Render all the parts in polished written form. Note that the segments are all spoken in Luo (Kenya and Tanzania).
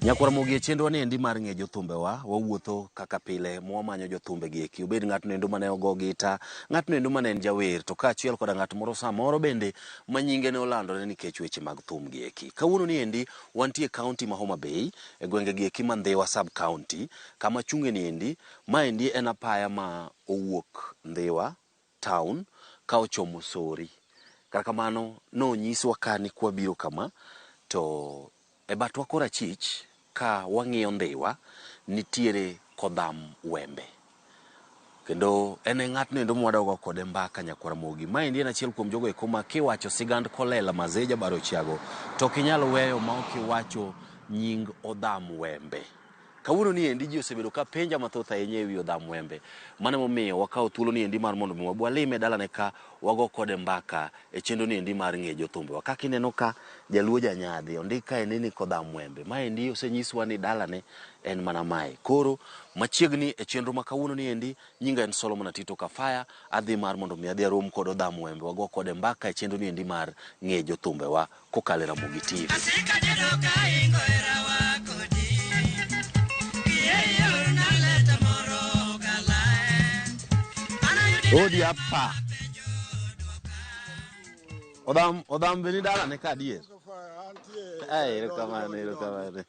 Nyakwar Ramogi e chenro ni endi mar ng'e jothumbewa, wawuotho kaka pile mwamanyo jothumbe gi eki. Obed ng'atno endo mane ogo gita, ng'atno endo mane en jawer, to kaachiel koda ng'at moro samoro bende ma nyinge ne olandore nikech weche mag thum gi eki. Kawuono ni endi wantie e kaunti ma Homa Bay, e gwenge gi eki ma Ndhiwa sub county, kama achunge ni endi, maendi en apaya ma owuok Ndhiwa town ka ochomo Sori. Kata kamano nonyiswa ka ni kwabiro kama to e batwa korachich ka wang'iyo Ndhiwa nitiere Kodham Wembe. Kendo en e ng'atno endo mwadogo kode mbaka nyakwar Ramogi. Maendi en achiel kuom jogo eko ma kiwacho sigand Kolela Mazee Jabaro Chiago to ok inyal weyo ma ok iwacho nying Odham Wembe. Kawuono ni endi ji osebedo ka penja mathoth ahinya ewi Odham Wembe. Mano emomiyo wakawo thuolo ni endi mar mondo mi wabi walime dalane ka wago kode mbaka e chenro ni endi mar ng'e jothumbewa. Kaka ineno ka Jaluo Janyadhi ondik kaendi ni Kodham Wembe. Maendi osenyiswa ni dalane en mana mae. Koro machiegni e chenro ma kawuono ni endi nyinga en Solomon Atito Kafaya adhi mar mondo mi adhi arom kod Odham Wembe wago kode mbaka e chenro ni endi mar ng'e jothumbewa kokalo e Ramogi TV. Odi apa. Odham odham be ni dalane ka adier. Eh, erokamano, erokamano.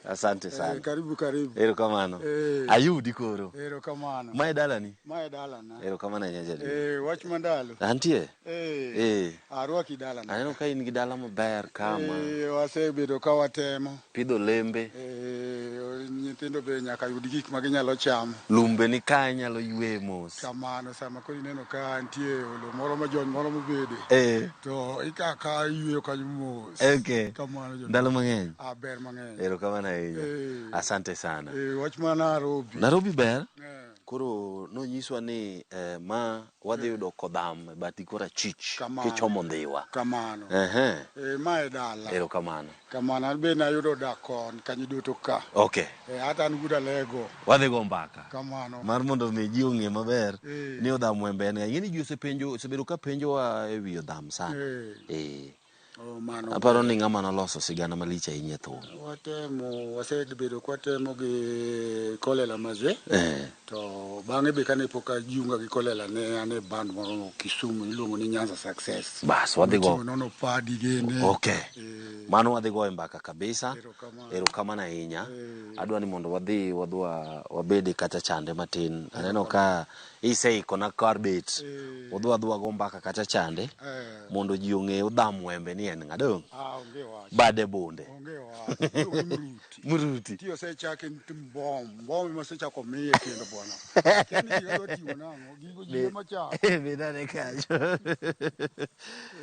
Asante sana. Eh, karibu karibu. Erokamano. Eh. Ayudi koro. Erokamano. Mae dalani. Mae dalana. Erokamano ahinya jaduong'. Eh, wach mandalo. Antie? Eh. Eh. Arwaki dalana. Aneno ka in gi dala maber kama. Eh, wasebedo ka watemo. Pidho lembe. Eh, nyithindo be nyaka yud gik ma ginyalo chamo. Lumbe ni ka inyalo ywe mos. Kamano sama koro ineno ka nitie olo moro majony moro mobede. Eh. To ikaka yweyo kanyo mos. Okay. Kamano jodongo. Ndalo mang'eny. Ah, ber mang'eny. Erokamano ahinya. Eh. Asante sana. Eh, wach ma Nairobi. Nairobi ber. Eh. Koro nonyiswa ni eh, ma wadhi yudo kodham e bathi korachich Kamano. kichomo Ndhiwa. Kamano. Ehe. Eh, mae dala. Erokamano. Kamano an be nayudo dak kon kanyo duto ka. Okay. Eh, hata an good alego. Wadhi go mbaka. Kamano. Mar mondo mi ji ong'e maber Eh. ni Odham Wembe en ng'a. Ing'e ni ji osepenjo osebedo ka penjowa e wi Odham sana. Eh. Eh. Oh, mano. Aparo ni ng'ama noloso sigana malich ahinya e thum. Watemo, wasebedo kwatemo gi Kolela Mazee. Eh. To bang'e be kane pok ajiunga gi Kolela ne an e band moro Kisumu iluongo ni Nyanza Success. Bas wadhi go. Noting'o nono padi gene. Okay. Eh, Mano wadhi goyo mbaka kabisa. Erokamano. Erokamano ahinya. Eh. Adwa ni mondo wadhi wadwa wabede kacha chande matin. Aneno ka iseikona kar bet. Eh. Wadhi wadhi wago mbaka kacha chande Eh. mondo ji ong'e Odham Wembe ni en ng'a dong'. Ah, onge wach. Bade bunde. Onge wach. Iluongo ni Mruti. Mruti. Ti osechake mbom, mbom ema osechako miye kendo bwana. Kia ni gigo dwa timo nang'o, gigo ji ema chamo. Bed ane kanyo.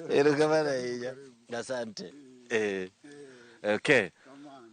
Erokamano ahinya. Asante. Eh. Okay. Kamano.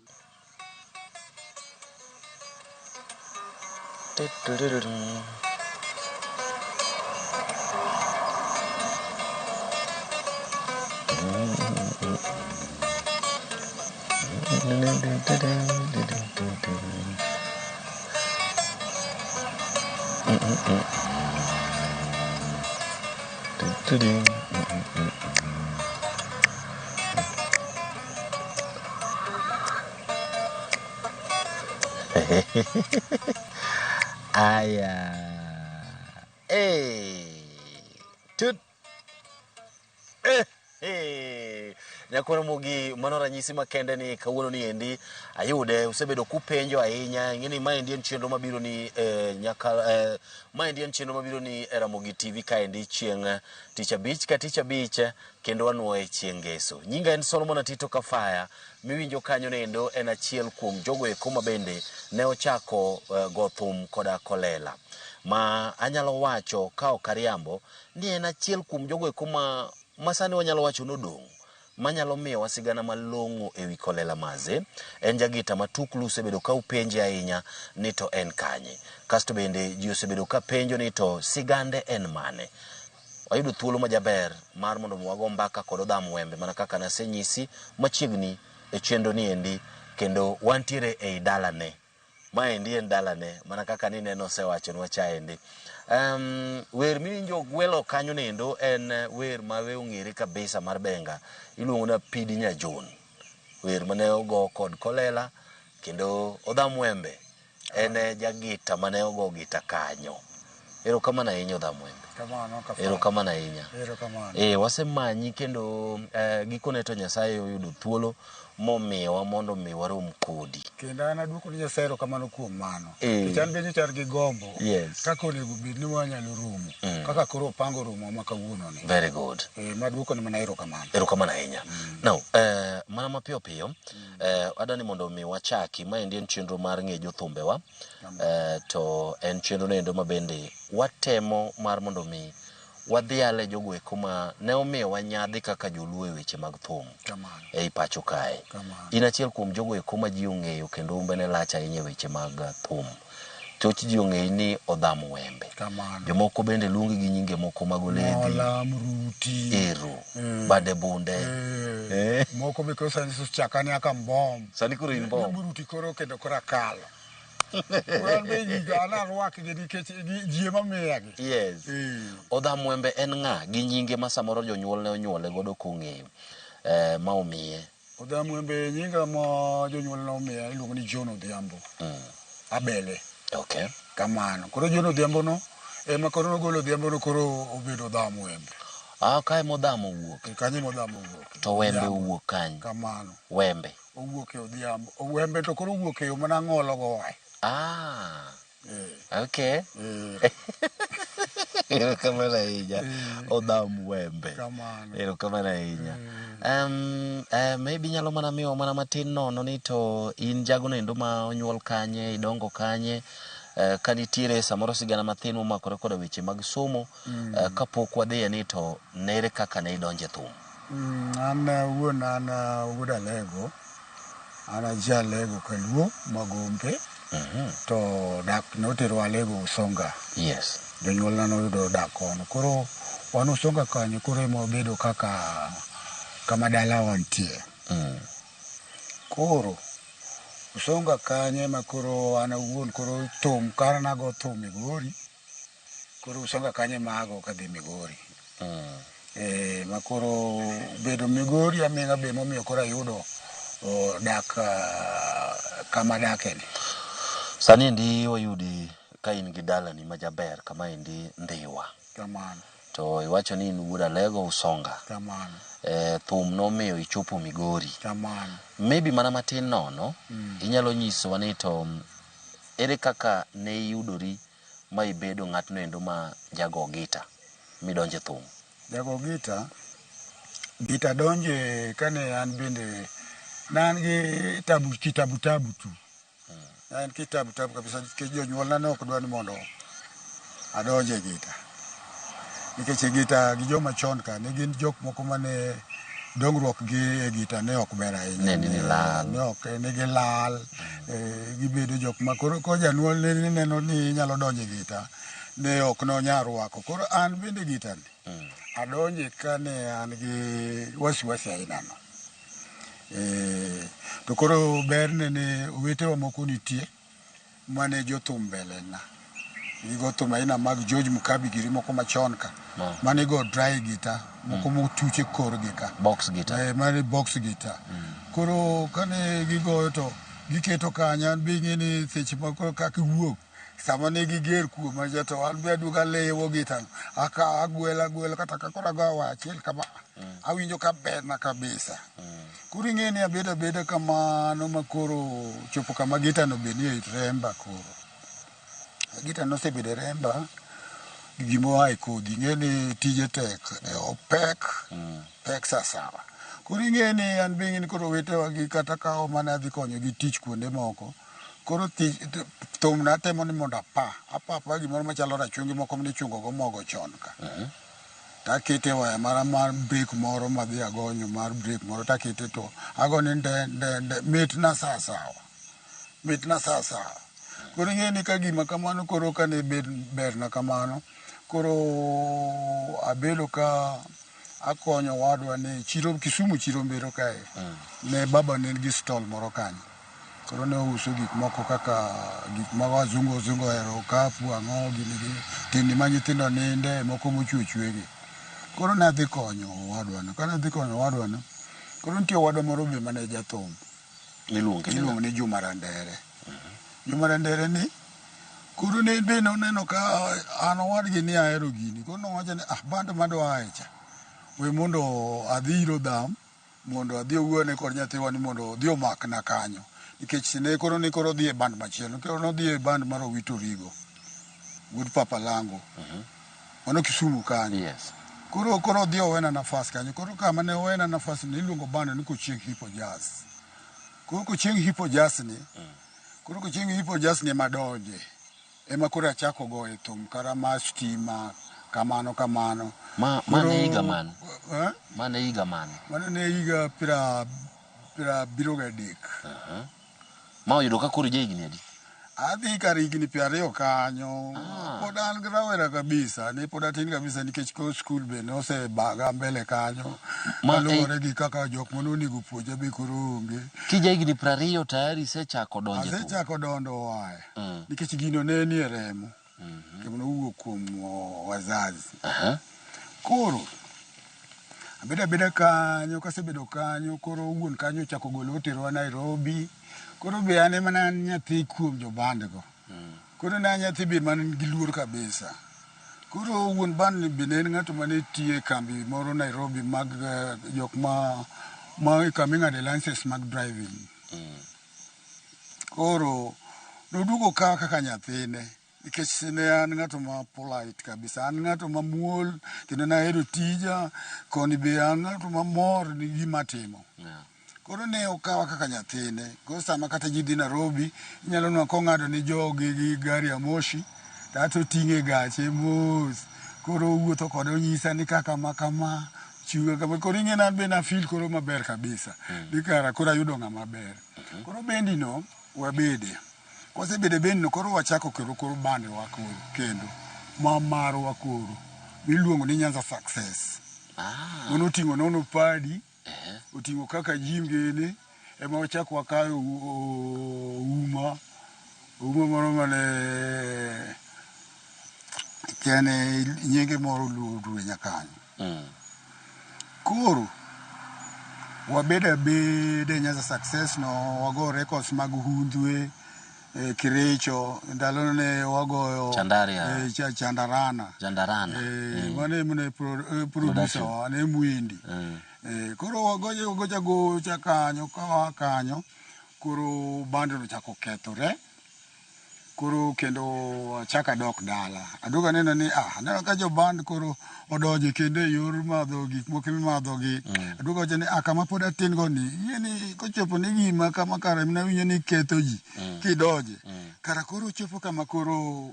Aya. Eh. Tut. Eh. Eh. Nyakwar Ramogi, mano ranyisi makende ni kawuono ni endi ayude usebedo kupenjo ahinya ing'e ni maendi en chenro mabiro ni eh, nyaka eh, maendi en chenro mabiro ni e Ramogi TV kaendi chieng' eh, tich abich ka tich abich eh, kendo wanuoye chieng' ngeso. Nyinga en Solomon Atito Kafaya miwinjo kanyo nendo en achiel kuom jogo eko ma bende ne ochako eh, go thum koda kolela ma anyalo wacho ka ok ariambo ni en achiel kuom jogo eko ma masani wanyalo wacho nodong' manyalo miyowa sigana malong'o ewi Kolela Maze. En jagita ma tuklu osebedo ka upenje ahinya ni to en kanye. Kasto bende ji osebedo ka penjo ni to sigande en mane. Wayudo thuolo majaber mar mondo mi wago mbaka kod Odham Wembe mana kaka nasenyisi machiegni e chenro ni endi kendo wantiere ei dalane. Maendi en dalane mana kaka nineno osewachonwa chaendi. Wer miwinjo gwelo kanyo nendo en wer ma we ong'ere kabisa mar benga iluongo ni Apidi Nyajon. Wer mane ogo kod Kolela kendo Odham Wembe en e jagita mane ogo gita kanyo. Erokamano ahinya Odham Wembe. Kamano kafano. Erokamano ahinya. Erokamano. Wasemanyi kendo gikone to Nyasaye oyudo thuolo momiyowa mondo mi warom kodi. Kendo an aduoko ni Nyasaye erokamano kuom mano. Eh. Nikech an be nyocha an gi gombo. Yes. Kaka onego bed ni wanyalo romo. Kaka koro opango romo ma kawuono ni. Very good. Maduoko ni mana erokamano. Erokamano ahinya. Now, mana mapiyo piyo, adwa ni mondo mi wachaki. Maendi en chenro mar ng'e jothumbewa. To en chenro noendo ma bende watemo mar mondo mi wadhiale jogo eko ma ne omiyowa nyadhi kaka joluo e weche mag thum Kamano. ei pacho kae. Kamano. In achiel kuom jogo eko ma ji ong'eyo kendo humbe ne lach ahinya e weche mag thum. Thoth ji ong'eyi ni Odham Wembe. Kamano. Jomoko bende luongi gi nyinge moko mag oledhi. Mola, Mruti. Ero. Bade bunde. Moko be koro sani chaka ni aka mbom. Sani koro in mbom. Ni Mruti koro kendo koro akalo. Koro an be gigo an arwakgi nikech ji ema miyagi. Yes. Odham Wembe en ng'a gi nyinge ma samoro jonyuol ne onyuole godo kong'eyo ma omiye? Odham Wembe nyinga ma jonyuol ne omiya iluongo ni John Odhiambo. Abele. Okay. Kamano. Koro John Odhiambo no ema koro nogolo Odhiambo no koro obedo Odham Wembe. Ah, kae modham owuok. Kanyo ema Odham owuok. To Wembe Odhiambo. owuok kany? Kamano. Wembe. Owuok e Odhiambo. Wembe to koro owuok e yo mana ng'olo go wae. Ah. Okay. Erokamano ahinya. Odham Wembe. Kamano. Erokamano ahinya. Maybe inyalo mana miwa mana matin nono ni to in jagono endo ma onyuol kanye, idongo kanye, ka nitiere samoro sigana mathin momakore koda weche mag somo, kapok wadhiye ni to nere kaka ne idonje thum. An wuon an wuod Alego. An aja Alego Kaluo Magombe. To dak notero Alego Usonga. Yes. Jonyuolna noyudo dak kono. Koro wan Usonga kanyo koro ema wabedo kaka kama dalawa nitie. Koro Usonga kanyo ema koro an awuon koro thum kar nago thum Migori. Koro Usonga kanyo ema ago kadhi Migori. Ma koro bedo Migori aming'a be momiyo koro ayudo dak kama adake ni. Sani endi wayudi ka in gi dalani ma jaber kama endi Ndhiwa. Kamano. To iwacho ni in wuod Alego Usonga. Kamano. Thum nomiyo ichopo Migori. Kamano. Maybe mana matin nono, inyalo nyisowa ni to ere kaka ne iyudori ma ibedo ng'atno endo ma jago gita midonje thum? Jago gita, gita donje kane an bende ne an gi tabu, kitabu tabu tu. Ne en kitabu tabu kabisa nikech jonyuolna ne ok dwa ni mondo adonje gita. Nikech e gita gi joma chon ka ne gin jok moko mane dongruok gi e gita ne ok ber ahinya. Ne ni lal. Ne ok, ne gilal. Gibedo jok ma koro ko janyuol ne neno ni inyalo donjo e gita, ne ok nonyal rwako. Koro an bende gita ni, adonje kane an gi wasiwasi aina no. To koro berne ne owetewa moko nitie mane jothum mbele na. Gigo thum aina mag George Mukabi giri moko machon ka. Mane go dry guitar, moko motuche korgi ka. Box guitar. Mane box guitar. Koro kane gigoyo to giketo kanyo, an be ing'e ni seche moko kaka iwuok, sama ne giger kuoma cha to an be aduogo alewo gita no. Aka agwelo agwelo kata ka koro agoyo achiel kama, awinjo ka berna kabisa. Koro ing'e ni abedo abeda kamano ma koro chopo kama gita no be nie remba koro. Gita nosebedo e remba, gima oa e kodhi, ing'e ni tije tek, opek, pek sasawa. Koro ing'e ni an be ing'e ni koro owetewa gi kata ka mana adhi konyo gi tich kuonde moko, koro thum natemo ni mondo apa, apa apa gimoro machalo rachungi moko mane ichungo go mogo chon ka. Takete waya mara mar break moro madhi agonyo mar break moro takete to agone nde nde nde mitna sasawa. Mitna sasawa. Koro ing'e ni ka gima kamano koro kane bed berna kamano, koro abedo ka akonyo owadwa ni chiro Kisumu chiro Mbero kae. Ne baba ne nigi stall moro kanyo. Koro ne ouso gik moko kaka gik ma wazungu wazungu ohero, okapu, ang'o gini gi tende ma nyithindo ninde, moko mochwe ochwe gi. Koro ne adhi konyo owadwa no. Kane adhi konyo owadwa no, Koro nitie owadwa moro be mane jathum. Miluonge ni Iluongo ni Juma Randere. Juma Randere ni koro ne be noneno ka an owadgi ni ahero gini. Koro nowacho ni ah band madwa ae cha. We mondo adhi ir Odham mondo adhi owuone kod nyathiwa ni mondo odhi omakna kanyo. Nikech ne koro ni koro odhi e band machielo. Koro nodhi e band mar Owito Rigo. Wuod Papa Lango. Mano Kisumu kanyo. Yes. Koro koro odhi owena nafas kanyo. Koro kama ne owena nafas ni iluongo band ni Kochieng Hip Jazz. Koro Kochieng Hip Jazz ni, koro Kochieng Hip Jazz ni ema donje. Ema koro achako goye thum kara mar stima kamano kamano. Ma ne higa mane? Eh? Ma ne higa mane? Mano ne higa 73. Ma oyudo ka koro ija higni adi? Adhi kar higni 20 kanyo. Ah. Pod an gi rawera kabisa, ne pod atin kabisa nikech koro skul be nosebaga mbele kanyo. Kaluwore gi kaka jok mane onego puonja be koro onge. Kija higni 20 tayari isechako donjo e thum. Asechako donjo wae. Nikech gino ne nie remo. Kendo nowuok kuom wazazi. Koro abedo abeda kanyo, kasebedo kanyo, koro wuon kanyo ochako golo oterowa Nairobi. Koro be an ema ne an nyathi kuom joband go. Koro ne an nyathi be man gi luor kabisa. Koro wuon band ni be ne en ng'ato mane tiyo e kambi moro Nairobi mag jok ma kama ing'ade license mag driving. Koro noduogo okawa kaka nyathine nikech ne an ng'ato ma polite kabisa, an ng'ato mamuol kendo nahero tija, koni be an ng'ato mamor gi gima atimo. Koro ne okawa kaka nyathine. Koro sama kata ji dhi Nairobi, inyalo nwang'o kong'ado ni jogi gi gari ya moshi, to ato oting'e gache mos. Koro owuotho koda onyisa ni kaka ma kama, chunga kama. Koro ing'e ni an be na feel koro maber kabisa. Ni kara koro ayudo ng'ama ber. Koro bendi no, wabede. Kwasebedo e bendi no, koro wachako koro koro band wa koro kendo. Ma marwa koro. Miluongo ni Nyanza Success. Mano oting'o Nono Padi, oting'o kaka Jim gini, ema wachako wakayo Uma, Uma moro mane kiane nyinge moro oluwo kanyo. Koro wabedo abeda e Nyanza Success no, wago records mag Hundhwe, Kericho, ndalo ne wagoyo Chandaria. Chandarana. Chandarana. Mano ema ne producer wa, ne Mwindi. Koro wagoyo gocha gocha kanyo, kawa kanyo, koro band no ochako kethore. Koro kendo achako adok dala. Aduogo aneno ni ah, aneno ka jo band koro odonjo kendo e yor madho gik moko mimadho gi. Aduogo awacho ni ah, kama pod atin go ni, ing'e ni kochopo ni gima kama kara nawinjo ni ketho ji kidonje. Kara koro ochopo kama koro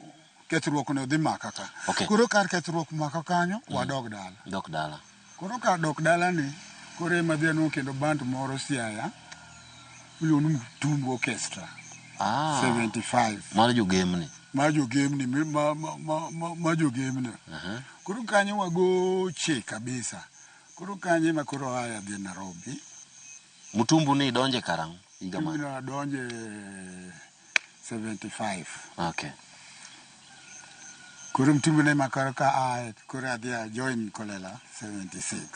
kethruok no dhi maka ka. Koro kar kethruok maka kanyo, wadog dala. Dok dala. Koro kar dok dala ni, koro ema dhi anwang'o kendo band moro Siaya, miluongo ni Mtumbu Orchestra. 75. Mar jogemni. Mar jogemni, ma jogemni. Koro kanyo wagoche kabisa. Koro kanyo ema koro aya dhi Nairobi. Mtumbu ni idonje karang'o? Higa mane? Mtumbu nadonje 75. Koro Mtumbu ne ema koro ka ae, koro adhi a join Kolela 76.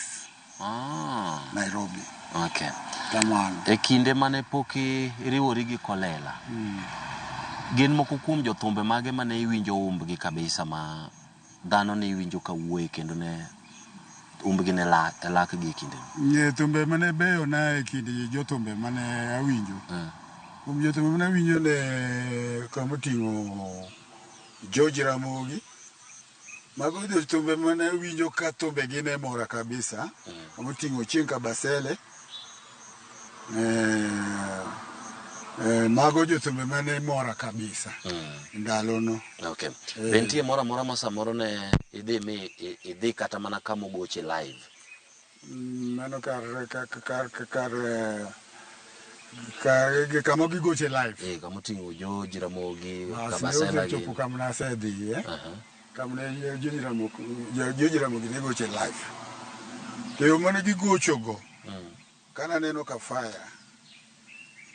Nairobi. Kamano. E kinde mane pok iriwori gi Kolela, gin moko kuom jothumbe mage mane iwinjo umbgi kabisa ma dhano ne iwinjo ka wuoye kendo ne umbgi ne lak gi e kindeno? Ng'e thumbe mane beyo na e kind jothumbe mane awinjo. Kuom jothumbe mane awinjo ne kama oting'o George Ramogi. Mago jothumbe mane awinjo ka thumbegi ne mora kabisa. Kama oting'o Ochieng' Kabasele. Mago jothumbe mane mora kabisa ndalono. Be nitie moro amora ma samoro ne idhi mi idhi kata mana kama ogoche live? Mano kar kama gigoche live. Kama oting'o George Ramogi, Bas, ne Kabasela osechopo gini. kama nasedhiye. Kama ne George Ramogi ne goche live. To yo mane gigochogo, kana neno ka fire,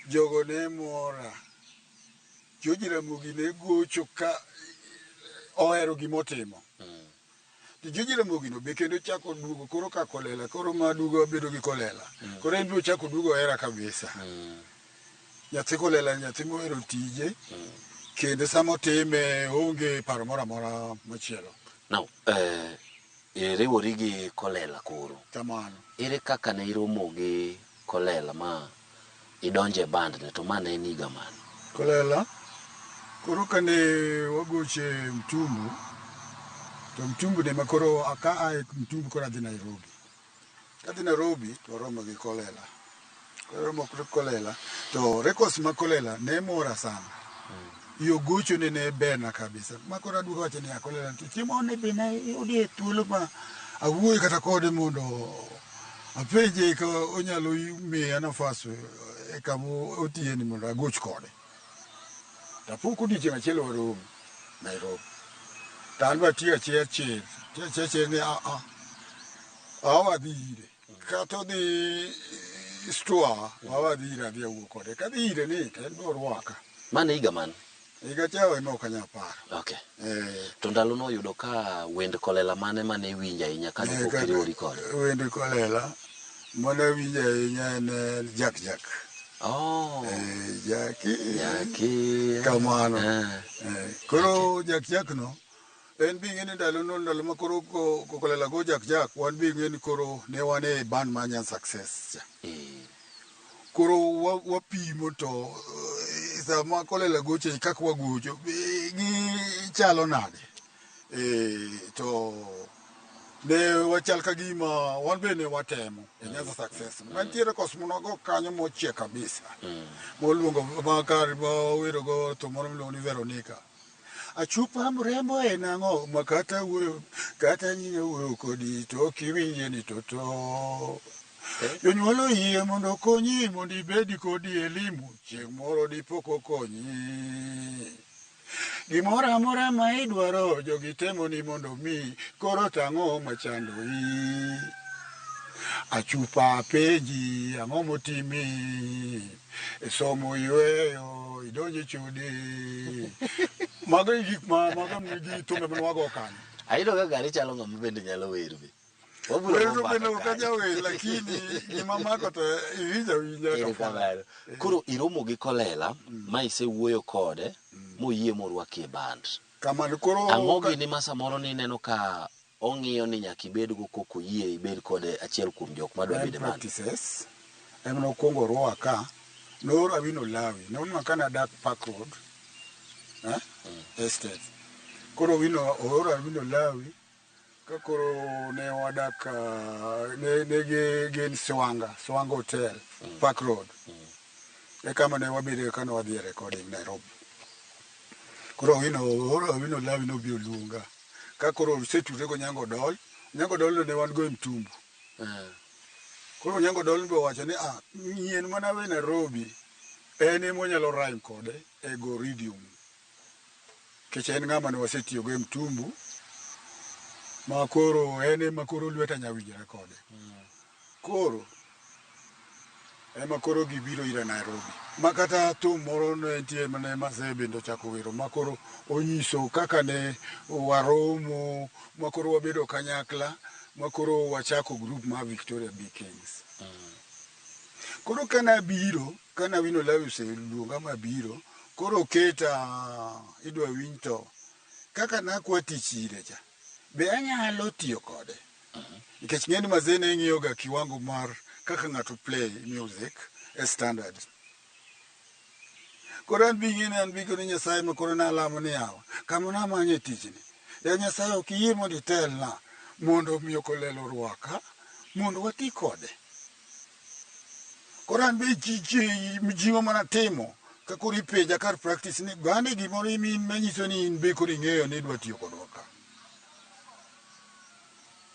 jogo ne mora. George Ramogi ne gocho ka ohero gimotimo. To George Ramogi no be kendo chako duogo koro ka Kolela, koro ma duogo bedo gi Kolela. Koro en be ochako duogo hera kabisa. Nyathi Kolela nyathi mohero tije, kendo sama otime onge paro moro amora machielo. Now, iriwori gi Kolela koro. Kamano. Ere kaka ne iromo gi Kolela ma idonje e band ne to ma ne en higa mane? Kolela, koro kane wagoche Mtumbu, to Mtumbu ne ma koro ka ae Mtumbu koro adhi Nairobi. Kadhi Nairobi to waromo gi Kolela. Waromo gi Kolela to records ma Kolela ne mora sana. Yo gocho ne ne berna kabisa. Ma koro aduogo wacho ni Kolela to chieng' moro ne be nayudie thuolo ma awuoyo kata kode mondo apenje ka onyalo miya nafas e kama otiye ni mondo agoch kode. To apo kodiochieng' achiel waromo Nairobi. To an be atiyo achiya chir, atiyo achiya chir ni a a awadhi ire. Kata odhi store, awadhi ire adhi awuo kode. Kadhi ire ni to en be orwaka. Mano higa mane? Higa cha ema ok anyal paro. Okay. To ndalo no oyudo ka wend Kolela mane mane iwinjo ahinya kane pok iriwori kode? Wend Kolela mane awinjo ahinya en Jack Jack. Oh. Jackie. Jackie. Kamano. Koro Jack Jack no en bi ing'e ni ndalo no ndalo ma koro Kolela go Jack Jack wan bi ing'e ni koro ne wan e band mar Nyan Success cha. Koro wapimo to sama Kolela goche kaka wagocho gichalo nade. To ne wachal ka gima wan be ne watemo e Nyanza Success. Mantiere kos monogo kanyo mochiek kabisa. Moluongo ma kar mawero go thum moro miluongo ni Veronica. Achupa mrembo en ang'o ma kata wuoyo kata nyinyo wuoyo kodi to ok iwinje ni to to. Jonyuol oyie mondo okonyi mondo ibedi kodi elimu chieng' moro dipo kokonyi. Gimoro amora ma idwaro jogi temo ni mondo mi koro tang'o machandoi. Achupa penji ang'o motimi e somo iweyo idonje chode. Mago e gik ma mago gi thumbe mane wago kanyo. Ayudo ka gari chalo ng'ama bende nyalo wer be. Wabiro Wer go to bende mbaka ok kanyo. anyal wer lakini gima mako to iwinjo awinja Erokamano. Koro iromo gi Kolela ma isewuoyo kode moyie morwaki e band. Kamano koro Ang'o gini ma samoro nineno ka ong'iyo ni nyaka ibed go kok oyie ibed kode achiel kuom jok madwa bedo e band? Practices ema nokwongo orwaka nooro Awino Lawi nonwa ka nadak Park Road Estate. Koro Awino ooro Awino Lawi ka koro ne wadak ne gin Swanga, Swanga Hotel, Park Road. E kama ne wabede kane wadhi e recording Nairobi. Koro Awino ooro Awino Lawi nobiro luonga. Ka koro osetudre gi Onyango Odol, Onyango Odol no ne wan go e Mtumbu. Koro Onyango Odol be owacho ni ah, nyien mana we Nairobi en ema onyalo rhyme kode e go rhythm. Nikech en ng'ama ne wasetiyogo e Mtumbu ma koro en ema koro lweta nya winjore kode. Koro ema koro gibiro ira Nairobi. Ma kata thum moro ne nitie mane Mazee bende ochako wero ma koro onyiso kaka ne waromo ma koro wabedo kanyakla ma koro wachako group mar Victoria B Kings. Koro kane abiro, kane Awino Lawi oseluonga mabiro, koro oketa idwa winj to kaka nakwa tich ire cha, be anyalo tiyo kode? Nikech ng'eni Mazee ne ng'iyo ga kiwango mar kaka ng'ato play music e standard. Koro an bi ing'eni an bi koro Nyasaye ma koro nalamo ni yawa, kama namanye tijni. Ya Nyasaye ok iyie mondo itelna mondo omiyo Kolela orwaka mondo wati kode. Koro an be mijing'o mana timo ka koro ipenja kar practice ni gane gimoro imin manyiso ni in be koro ing'eyo ni idwa tiyo kodwa ka.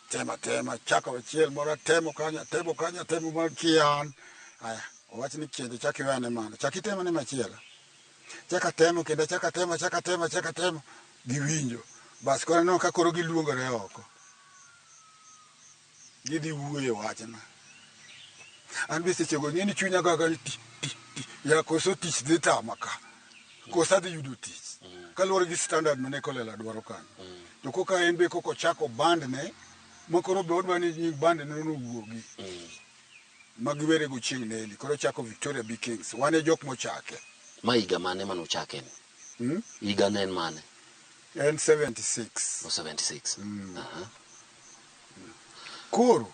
Tema tema chako achiel moro atemo kanyo atemo kanyo atemo mar kian. Aya, owach ni kendo chak iwene mano. Chak itemo ne machielo. Chak atemo kendo chak atemo chak atemo chak atemo giwinjo. Bas koro aneno ka koro giluongore oko. Gidhi wuoyo e wachna. An be sechego ing'e ni chunya gaga ni ti ti ti ya koso tich dhi tama ka. Koso adhi yudo tich. Kaluwore gi standard mane Kolela dwaro kanyo. To koka en be koko ochako band ne, ma koro be odwa ni nying band ne nowuogi. Ma giwere go chieng' Neli. Koro ochako Victoria B Kings. Wan e jok mochake. Ma higa mane mane uchake ni? Higa ne en mane? En 76. O 76. Aha. Koro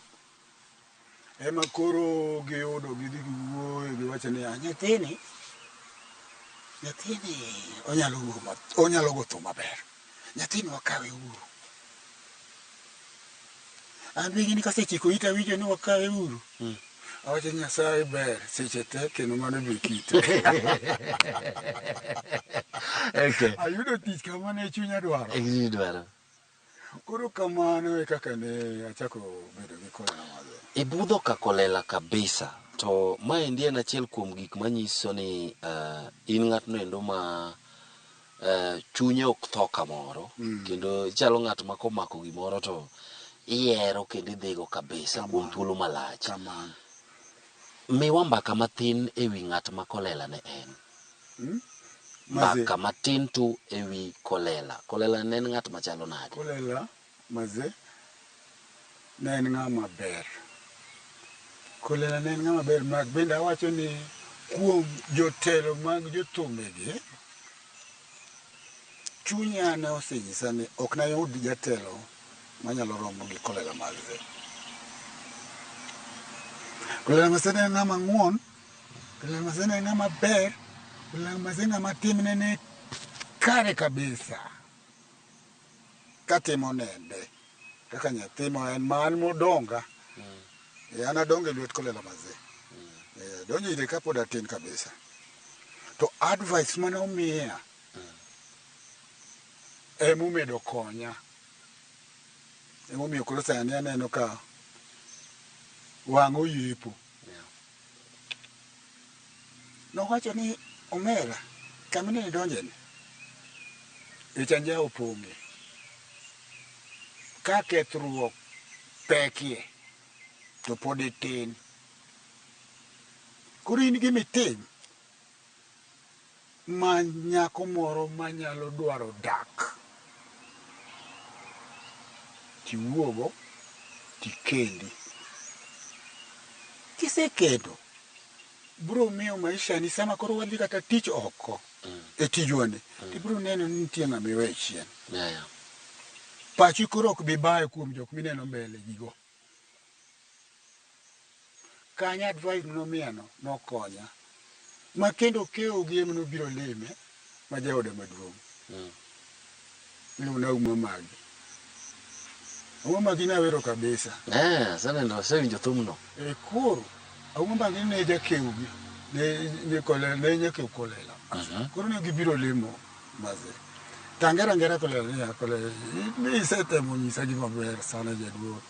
ema koro giyudo gidhi giwuoyo giwacho niya nyathini nyathini onyalo wuo onyalo go thum maber. Nyathini wakawe uru. An be ing'eni kasechiko ita awinjo ni wakawe uru. Awacho ni Nyasaye ber seche te kendo mano be kite. Okay. Ayudo tich kama ne chunya dwaro. E dwaro. Koro kamano e kaka ne achako bedo gi Kolela Maze. Ibudho ka kolela kabisa. To maendi en achiel kuom gik manyiso ni in ng'atno endo ma chunye ok tho kamoro. Kendo ichalo ng'at ma komako gimoro to ihero kendo idhigo kabisa kuom thuolo malach. Kamano. Miwa mbaka matin ewi ng'at ma Kolela ne en. Maze. Mbaka matin tu ewi Kolela. Kolela ne en ng'at machalo nade? Kolela Maze ne en ng'ama ber. Kolela ne en ng'ama ber ma bende awacho ni kuom jotelo mag jothumbe gi, chunya ne osenyisa ni ok nayud jatelo manyalo romo gi Kolela Maze. Kolela Maze ne en ng'ama ng'won, Kolela Maze ne en ng'ama ber, Kolela Maze ng'ama timne ne kare kabisa. Katimo nende kaka nyathi ma en ma an modonga. An adongo e lwet Kolela Maze. Adonjo ire kapod atin kabisa. To advice mane omiya emomedo konya. Emomiyo koro sani aneno ka wang' oyepo. Nowacho ni omera kama ne idonje ni ich anjawo opong'e. Ka kethruok pekie to pod itin. Koro in gima itim, many nyako moro manyalo dwaro dak tiwuogo tikendi. Kisekendo, biro miyo maisha ni sama koro wadhi kata tich oko e tijwa ni, tibiro neno ni nitie ng'ama iweyo chien. Pachi koro ok bi bayo kuom jok mineno mbele gigo. Kanyo advice manomiya no nokonya. Ma kendo okewo gi ema nobiro lime ma jaoda maduong'. Iluongo ni Auma Magi. Auma Magi nawero kabisa. Aseneno, asewinjo thumno. E koro, Auma Magi ne jakew gi. Ne, kolela, ne nyakew kolela. Koro ne gibiro limo Maze. To angera angera kolela niya, kolela, ni isetemo nyisa gima ber sana jaduong'.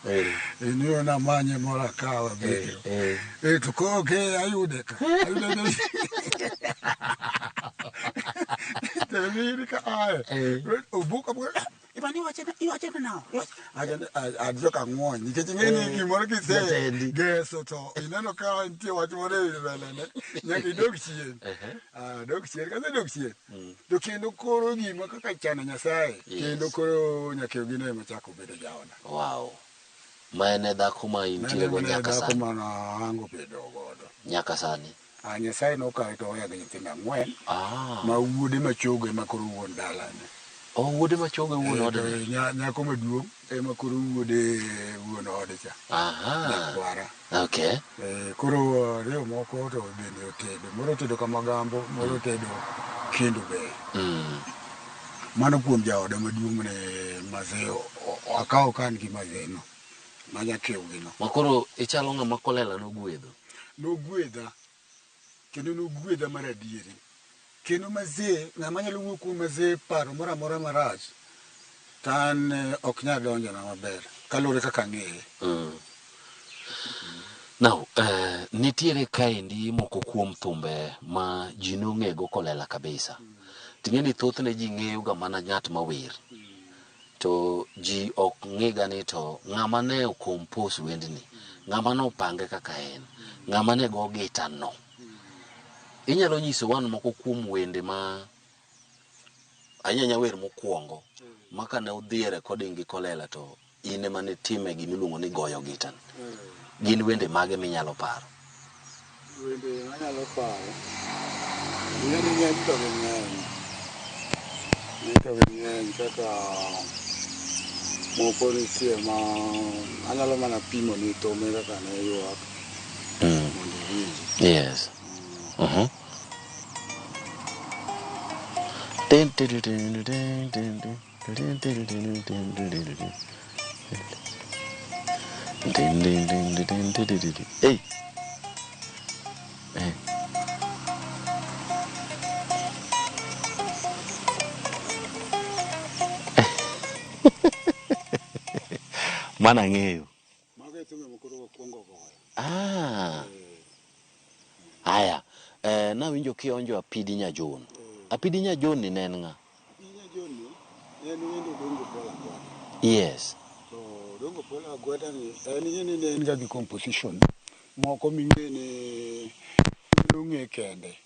Ni namanye moro akawa abedgo. To koro ke ayude ka. Ayude ne. To ni ka ae. Obuk abuka. Ibani iwache na. Aja joka ng'wony nikech ing'e ni gimoro kise Jatendi. geso to ineno ka nitie wach moro e mbele ne nyaka idog chien. Adog chien kasedok chien to kendo koro gima kaka chano Nyasaye kendo koro nyakew gi ne ema chako bedo jaoda. Wow. Ma en e dhako ma intiere go nyaka dhako sani. mana ahango bedo godo. Nyaka sani. Nyasaye nokawe to oweya gi nyithindo ang'wen ma wuode machogo ema koro wuon dalane. Oh, wuode machogo e wuon To odni. nyako maduong' ema koro wuode wuon ode cha. Nyakwara. Okay. Koro ariyo moko to bende otedo. Moro otedo Kamagambo, moro otedo Kendu Bay. Mano kuom jaoda maduong' mane Mazee akawo ka an gi Mazee no. Ma nyakew gi no. Ma koro ichalo ng'ama kolela nogwedho. Nogwedha. Kendo nogwedha mar adieri. Kendo Mazee, ng'ama nyalo wuok kuom Mazee paro moro amora marach, to an ok nyal donjona maber. Kaluwore kaka ang'eye. Now, nitiere kaendi moko kuom thumbe ma ji nong'ego kolela kabisa. Ting'e ni thothne ji ng'eyo ga mana ng'at mawer. To ji ok ng'iga ni to ng'ama ne okompose wendni, ng'ama ne opange kaka en, ng'ama ne go gita no. Inyalo nyiso wan moko kuom wende ma Ahinya ahinya wer mokwongo ma kane udhi e recording gi Kolela to in ema nitime gimiluongo ni goyo gita ni. Gin wende mage minyalo paro? Wende manyalo paro, ing'e ni ng'eny to ging'eny. Ng'eny to ging'eny kaka moko nitie ma anyalo mana pimo ni thumbe kaka ne ywak mondo iwinji. Yes. Tin, tin, tin, tin, tin, tin. Tin, tin, tin, tin, tin, tin, tin. Tin, tin, tin, tin, tin, tin, tin, tin. Hey. Eh. Mano ang'eyo. Mago e thumbe mokoro wakwongo goyo. Ah. Aya, nawinjo kionjo Apidi Nyajon. Apidi Nyajon ni ne en ng'a? Apidi Nyajon ni ne en wend Odongo Paul Agwata. Yes. To Odongo Paul Agwata ni en ing'e ni ne en ga gi composition moko ming'e ni nong'e kende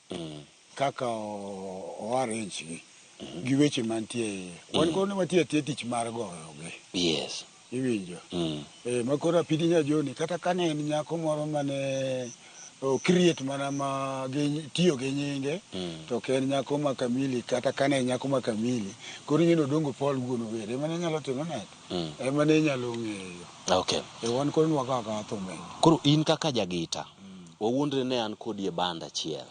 kaka o arrange gi gi weche mantie iye. Wan koro ne watiyo atiya tich mar goyo gi. Yes. Iwinjo? Eh, ma koro Apidi Nyajoni kata kane en nyako moro mane o create mana ma gi tiyo gi nyinge to ok en nyako ma kamili kata kane en nyako ma kamili koro ing'e ni Odongo Paul wuon owere ema ne nyalo timo nade? Ema ne nyalo ng'eyo. Okay. E wan koro ne wakawo akawa thumbe. Koro in kaka jagita, wawuondre ne an kodi e band achiel.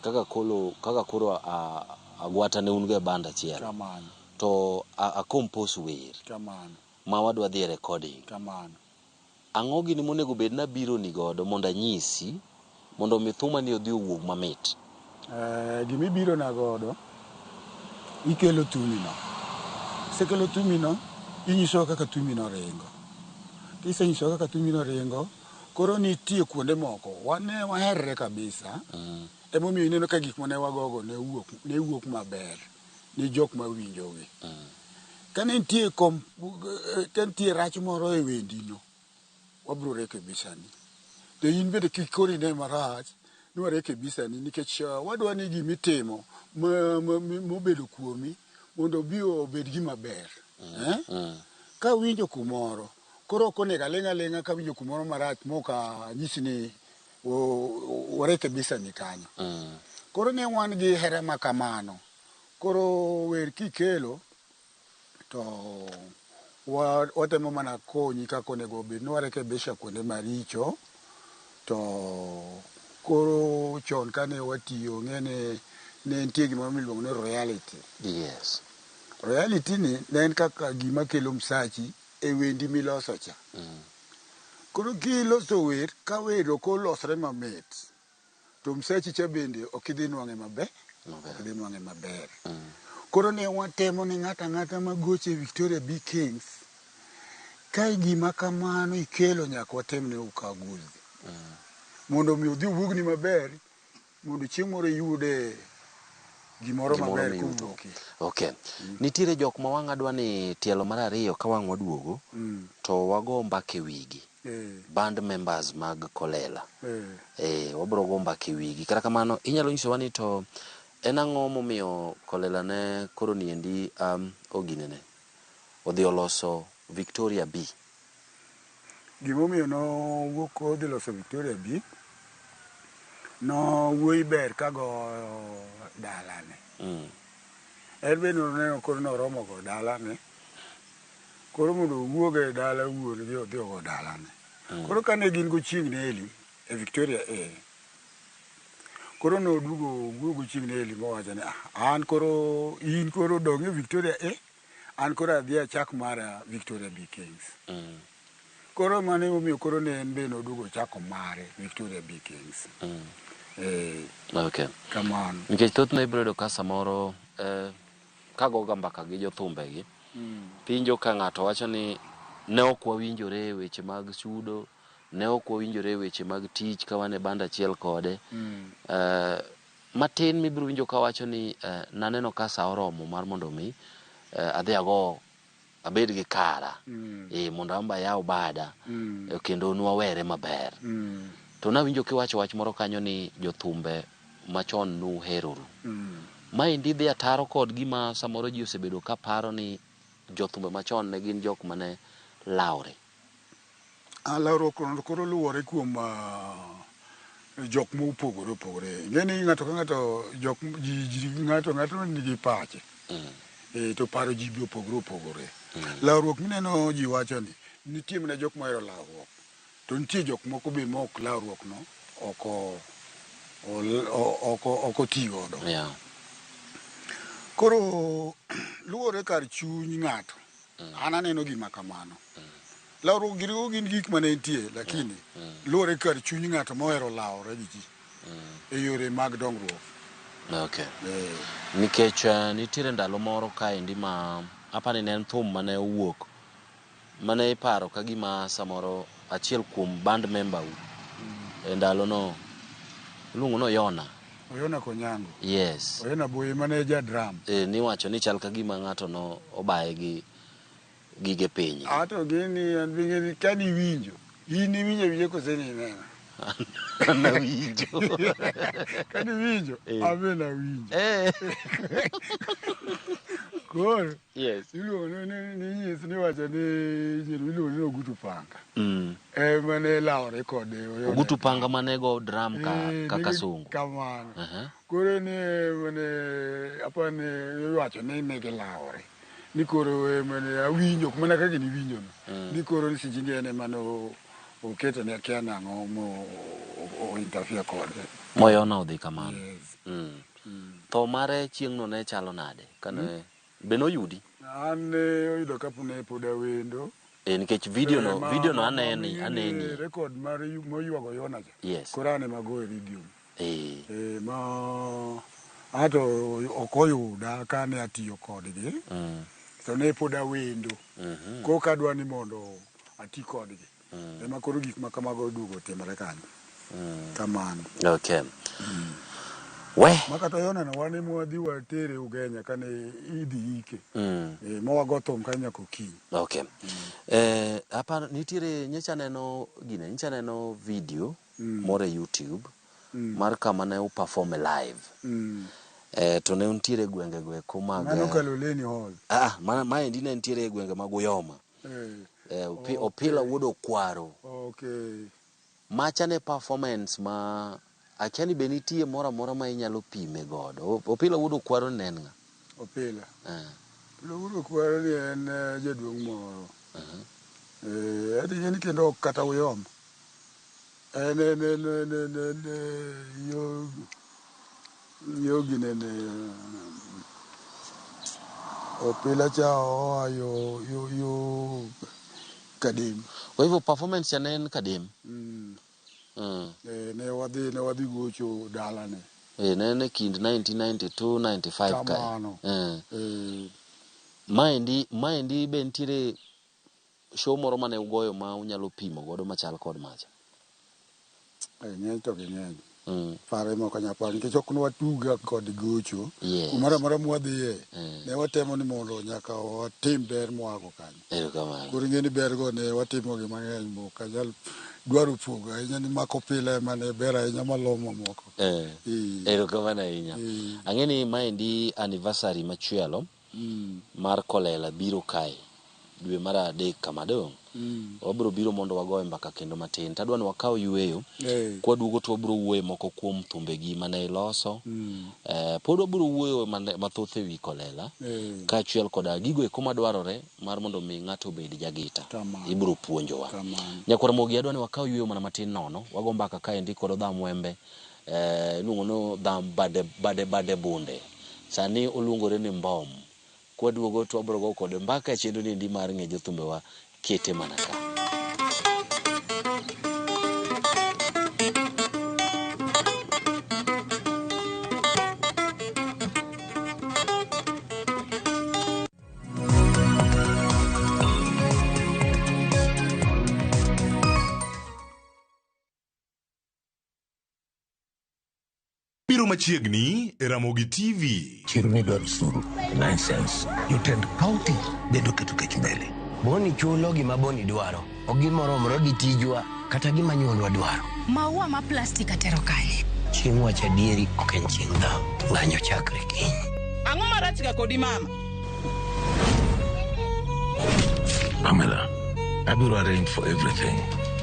Kaka koro kaka koro agwata ne un go e band achiel. Kamano. To a compose wer. Kamano. Ma wadwa dhi e recording. Kamano. Ang'o gini monego bed ni abiro ni godo mondo anyisi mondo mi thuma ni odhi owuog mamit? Gima ibiro na godo, ikelo thumi no. Kisekelo thumi no, inyisowa kaka thumi no ringo. Kisenyisowa kaka thumi no ringo, koro nitie kuonde moko, wan ne waherre kabisa, emomiyo ineno ka gik mane wagogo ne wuok, ne wuok maber ni jok mawinjogi. Ka nitie ka nitie rach moro e wendi no, wabro rekebisani. To in bende kik koro ine marach ni warekebisani nikech wadwa ni gimitimo mobedo kuomi mondo obi obed gima ber. Eh? Kawinjo kumoro, koro ok onego aling' aling'a kawinjo kumoro marach mok anyisi ni warekebisani kanyo. Koro ne wan gi hera ma kamano. Koro wer kikelo to watemo mana konyi kaka onego obed ni warekebisha kuonde maricho to koro chon kane watiyo ng'e ni ne nitie gimoro miluongo ni royalty. Yes. Royalty ni ne en kaka gima kelo msachi e wendi miloso cha. Koro kiloso wer ka wer ok olosre mamit to msachi cha bende ok idhi nwang'e maber. Ok idhi nwang'e maber. Koro ne watemo ni ng'ato ang'ata magocho e Victoria B Kings ka gima kamano ikelo nyaka watemne ukaguzi. Mondo mi odhi owuogni maber mondo chieng' moro iyude gimoro maber kowuokie. Okay. Nitiere jok ma wang' adwa ni tielo mar ariyo ka wang' waduogo to wago mbaka e wigi. Band members mag Kolela. Wabro go mbaka e wigi. Kata kamano inyalo nyisowa ni to en ang'o momiyo Kolela ne koro niendi oginene odhi oloso Victoria B. Gimomiyo nowuok odhi loso Victoria B, no wuoyi ber ka goyo dalane. En be noneno koro noromo go dalane. Koro mondo owuog e dala wuon gi odhi ogo dalane. Koro kane gin go Chieng' Neli e Victoria A, koro noduogo owuoyo go Chieng' Neli mowacho ni ah, an koro in koro dong' e Victoria A, an koro adhi achak mara Victoria B Kings. Koro mano emomiyo koro ne en be noduogo ochako mare Victoria B Kings. Okay. Kamano. Nikech thothne ibiro yudo ka samoro kagoga mbaka gi jothumbe gi, pinjo ka ng'ato wacho ni ne ok wawinjore e weche mag chudo, ne ok wawinjore e weche mag tich ka wan e band achiel kode. Matin mibiro winjo ka wacho ni naneno ka sa oromo mar mondo mi adhi ago abed gi kara mondo an be ayaw bada kendo nwawere maber. To nawinjo kiwacho wach moro kanyo ni jothumbe machon nuheroru. Maendi dhi ataro kod gima samoro ji osebedo ka paro ni jothumbe machon ne gin jok mane lawre. Ah, lawruok no koro luwore kuom jok mopogore opogore. Ing'e ni ng'ato ka ng'ato jok ji ji ng'ato ng'ato nigi pache. E, to paro ji be opogore opogore. Lawruok mineno ji wacho ni nitie mana jok mohero lawruok. To nitie jok moko be ma ok lawruok no ok ok oti godo. Koro luwore kar chuny ng'ato. An aneno gima kamano. Lawruok girigo gin gik mane nitie lakini luwore kar chuny ng'ato mohero lawore gi ji e yore mag dongruok. Okay. Nikech nitiere ndalo moro kaendi ma apani ne en thum mane owuok mane iparo ka gima samoro achiel kuom band member u e ndalono iluongo ni Oyona. Oyona Konyango. Yes. Oyona Boye mane ja drum. E, niwacho ni chal ka gima ng'ato no obaye gi gige piny. Ato gini an be ng'eni ka niwinjo. In iwinjo awinja kose nineno? Nawinjo. Ka niwinjo, an be nawinjo. Koro Yes. iluongo ni ni nyis ni wacho ni nyiri iluongo ni Ogutu Panga. Ema ne lawore kode Oyona. Ogutu Panga mane go drum ka Eh, ka nigi Kasongo. Kamano. Aha. Koro ni mane apani iwacho ni ne gilawore. Ni koro mane awinjo ok mana kaka niwinjo no. Ni koro ni sijini en ema no oketo ni akia nang'o mo o interfere kode. Moyona odhi kamano. Yes. Tho mare chieng'no ne chalo nade? Kane be noyudi? An ne oyudo ka ne pod awendo. E, nikech video no video no aneni ma- aneni. Record mar moywago Oyona cha. Yes. Koro an ema goyo rhythm. Eh. E, ma ato ok oyuda kane atiyo kodgi. To ne pod awendo. Koro kadwa ni mondo ati kodgi. Ema koro gik ma kamago oduogo otimore kanyo. Kamano. Okay. We. Ma kata Oyona no wan ema wadhi watere Ugenya kane idhi ike. E, ma wago thum kanyo nyaka okinyi. Okay. Aparo nitiere nyocha neno gine nyocha neno video moro e YouTube mar kama ne uperform live. To ne untiere e gwenge go eko mag Mano Kaloleni Hall. Ah, maendi ne nitiere e gwenge mag Uyoma. Opila wuod Okwaro. Okay. Macha ne performance ma akia ni be nitie moro amora ma inyalo pime godo. Opila wuod Okwaro ne en ng'a? Opila. Opila wuod Okwaro ni en jaduong' moro. Ati ing'e ni kendo ok kata Uyoma. En en en en en en yo yo ginene Opila cha oa yo yo yo Kadem. Kwa hivyo performance cha ne en Kadem. E, ne wadhi gocho dalane. E, ne en e kind 1992 95 kae. Kamano. Maendi be nitiere show moro mane ugoyo ma unyalo pimo godo machal kod macha? Ng'eny to ging'eny. Pare moko anya paro nikech ok nwatuga kod gocho. Yes. Kumoro amora mwadhiye, ne watemo ni mondo nyaka watim ber mwago kanyo. Erokamano. Koro ing'e ni ber go ne watimo gi mang'eny mok anyal dwaro pogo ahinya ni mako pile ema ne ber ahinya maloyo mamoko. Erokamano ahinya. Ang'e ni maendi anniversary machielo mar Kolela biro kae dwe mar 3 kama dong'. Wabiro biro mondo wagoye mbaka kendo matin. Tadwa ni wakaw yueyo. Kwaduogo to wabiro wuoyo moko kuom thumbegi mane iloso. Pod wabiro wuoyo mathoth ewi Kolela. Kaachiel koda gigo eko madwarore mar mondo mi ng'ato obed jagita. Ibiro puonjowa. Nyakwar Ramogi adwa ni wakaw yueyo mana matin nono. Wago mbaka kaendi kod Odham Wembe. Iluongo ni Odham bade bade bunde. Sani oluongore ni Mbom. Kwaduogo to wabiro go kode mbaka e chenro niendi mar ng'e jothumbewa kete mana ka. Biro machiegni e Ramogi TV. Chiro ni dwaro osuru, license, jotend county bende oketo kech mbele. Boni chulo gima Boni dwaro, ok gima oromore gi tijwa kata gima nyuolwa dwaro. Maua ma plastik atero kanye? Chieng' wacho adieri ok en chieng' dhaw. Ng'anyo chakre kiny. Ang'o marach ga kodi mama? Pamela, abiro arrange for everything.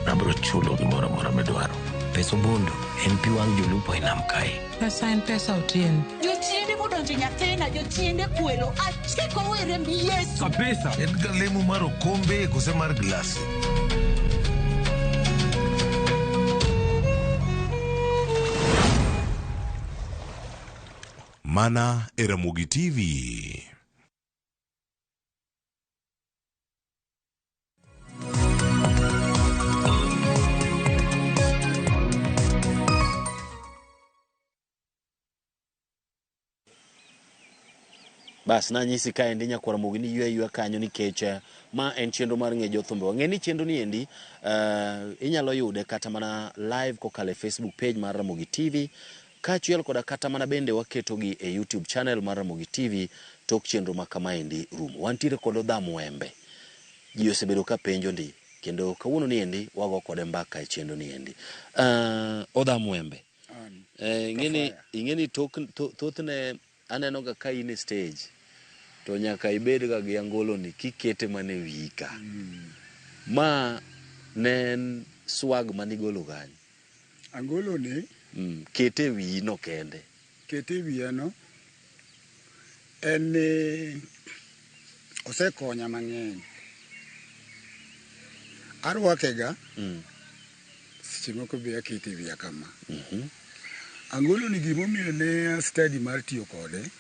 Abiro chulo gimoro amora midwaro. Pes obondo en pi wang' jolupo e nam kae. Pesa en pesa Otieno. Jochiende modonjo nyathina, jochiende kwelo, achiko e remb Yesu. Kabisa. En ga lemo mar okombe kose mar glasi? Mana e Ramogi TV. Bas nanyisi kaendi nyakwar Ramogi ni ywe ayweya kanyo nikech ma en chenro mar ng'e jothumbewa. Ng'e ni chenro ni endi inyalo yude kata mana live kokalo e Facebook page mar Ramogi TV kaachiel koda kata mana bende waketogi e YouTube channel mar Ramogi TV tok chenro ma kamaendi rumo. Wantiere kod Odham Wembe. Ji osebedo ka penjo ndi kendo kawuono ni endi wago kode mbaka e chenro ni endi. Odham Wembe. Ing'eni thothne aneno ga ka in e stage to nyaka ibed ga gi angolo ni kikete mana e wiyi ka. Ma ne en swag manigolo kanyo. Angolo ni Kete e wiyi no kende. Kete e wiya no en ni osekonya mang'eny. Arwake ga seche moko be akete e wiya kama. Angolo ni gimomiyo ne study mar tiyo kode,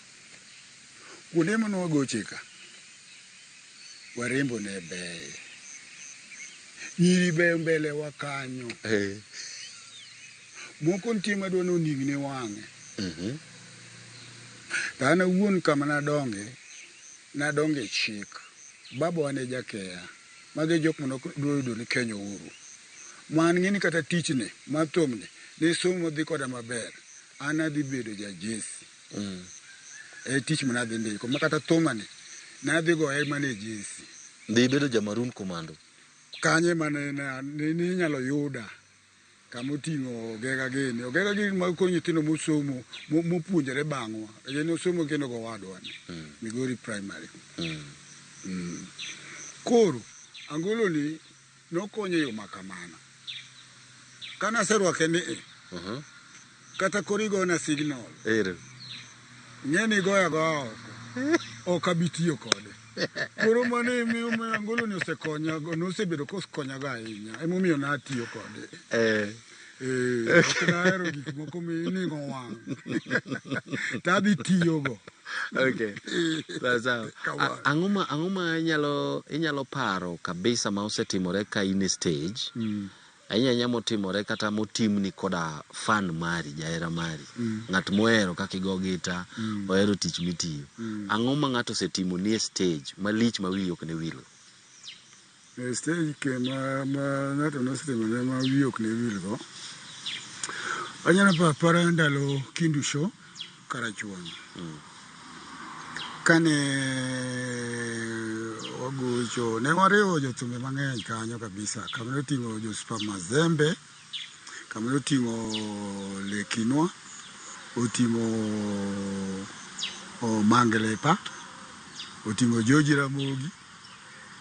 kuonde mane wagoche ka, warembo ne beyo. Nyiri beyo mbele wa kanyo. Moko nitie madwa ni oning'ne wang'e. To an awuon kama nadonge, nadonge chik. Babawa ne jakeya. Mago e jok mane ok dwa yudo ni Kenya uhuru. Ma an ng'eni kata tichni mar thumni ne somo dhi koda maber. An adhi bedo jajesi. E tich mane adhi ndiko. Ma kata thumani ne adhi goye mana e jesi. Dhi bedo ja Maroon Commando. Kanye mane ne inyalo yuda kama oting'o ogega gini. Ogega gini mag koro nyithindo mosomo mopuonjore bang'wa. En osomo kendo gowadwa ni Migori Primary. Koro angolo ni nokonyo e yo makamano. Kane aserwake ni e, kata koro igona signal. Ero. Ing'e ni igoyo agoya oko. Ok abi tiyo kode. Koro mano emomiyo angolo ni osekonya, nosebedo kokonyago ahinya. Emomiyo natiyo kode. Ok nahero gik moko mining'o wang'. To adhi tiyogo. Okay. Sawa. Ang'o ma inyalo paro kabisa ma osetimore ka in e stage? Ahinya ahinya motimore kata motimni koda fan mari, jahera mari. Ng'at mohero kaka igo gita, ohero tich mitiyo. Ang'o ma ng'ato osetimoni e stage malich ma wiyi ok ne wilgo? E stage ke ma ng'ato nosetimone ma wiye ok ne wilgo, anyalo paro apara ndalo Kindu Show Karachuonyo. Kane wagocho, ne wariwo jothumbe mang'eny kanyo kabisa. Kama noting'o jo Super Mazembe, kama noting'o Lekinwa, oting'o Mangelepa, oting'o George Ramogi.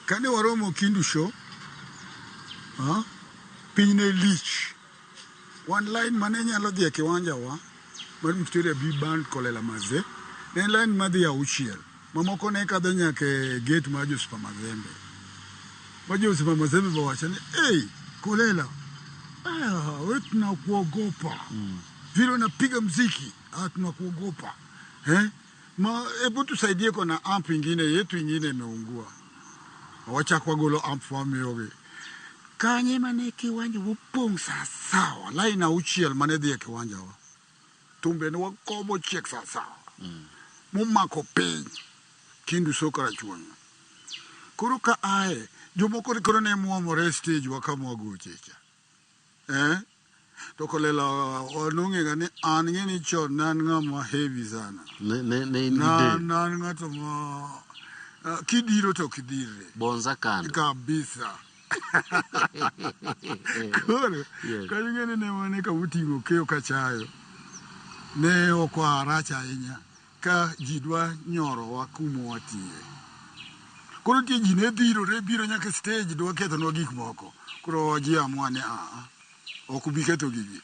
Kane waromo Kindu Show, piny ne lich. One line mane nyalo dhi e kiwanja wa mar Victoria B Band Kolela Maze, ne en line madhi auchiel. Mamoko ne kadho nyaka e gate mar jo Super Mazembe. Ma jo Super Mazembe be owacho ni, "Hey, Kolela, we tunakuogopa. Vile unapiga mziki, tunakuogopa. Eh? Ma hebu tusaidie kwa na amp ingine yetu ingine imeungua. Wachak wagolo amp wamiyogi." Kanye mane kiwanja opong' sawasawa, line auchiel mane dhi e kiwanja wa. Thumbe ne wagomo chiek sawasawa. Momako piny. Kindu Show Karachuonyo. Koro ka ae, jomoko koro ne muomore e stage wa kama wagoche cha. To Kolela nong'ega ni an ng'e ni chon ne an ng'ama heavy sana. Ne in gi del. Ne an ng'ato ma kidiro to ok idhirre. Bonza kando. Kabisa. Koro, kanyo ng'e ni ne wane kama oting'o keyo kachayo. Ne ok warach ahinya ka ji dwa nyorowa kuma watiye. Koro nitie ji ne dhirore biro nyaka e stage dwa kethonwa gik moko. Koro ji amua ni aa, ok ubi ketho gigi.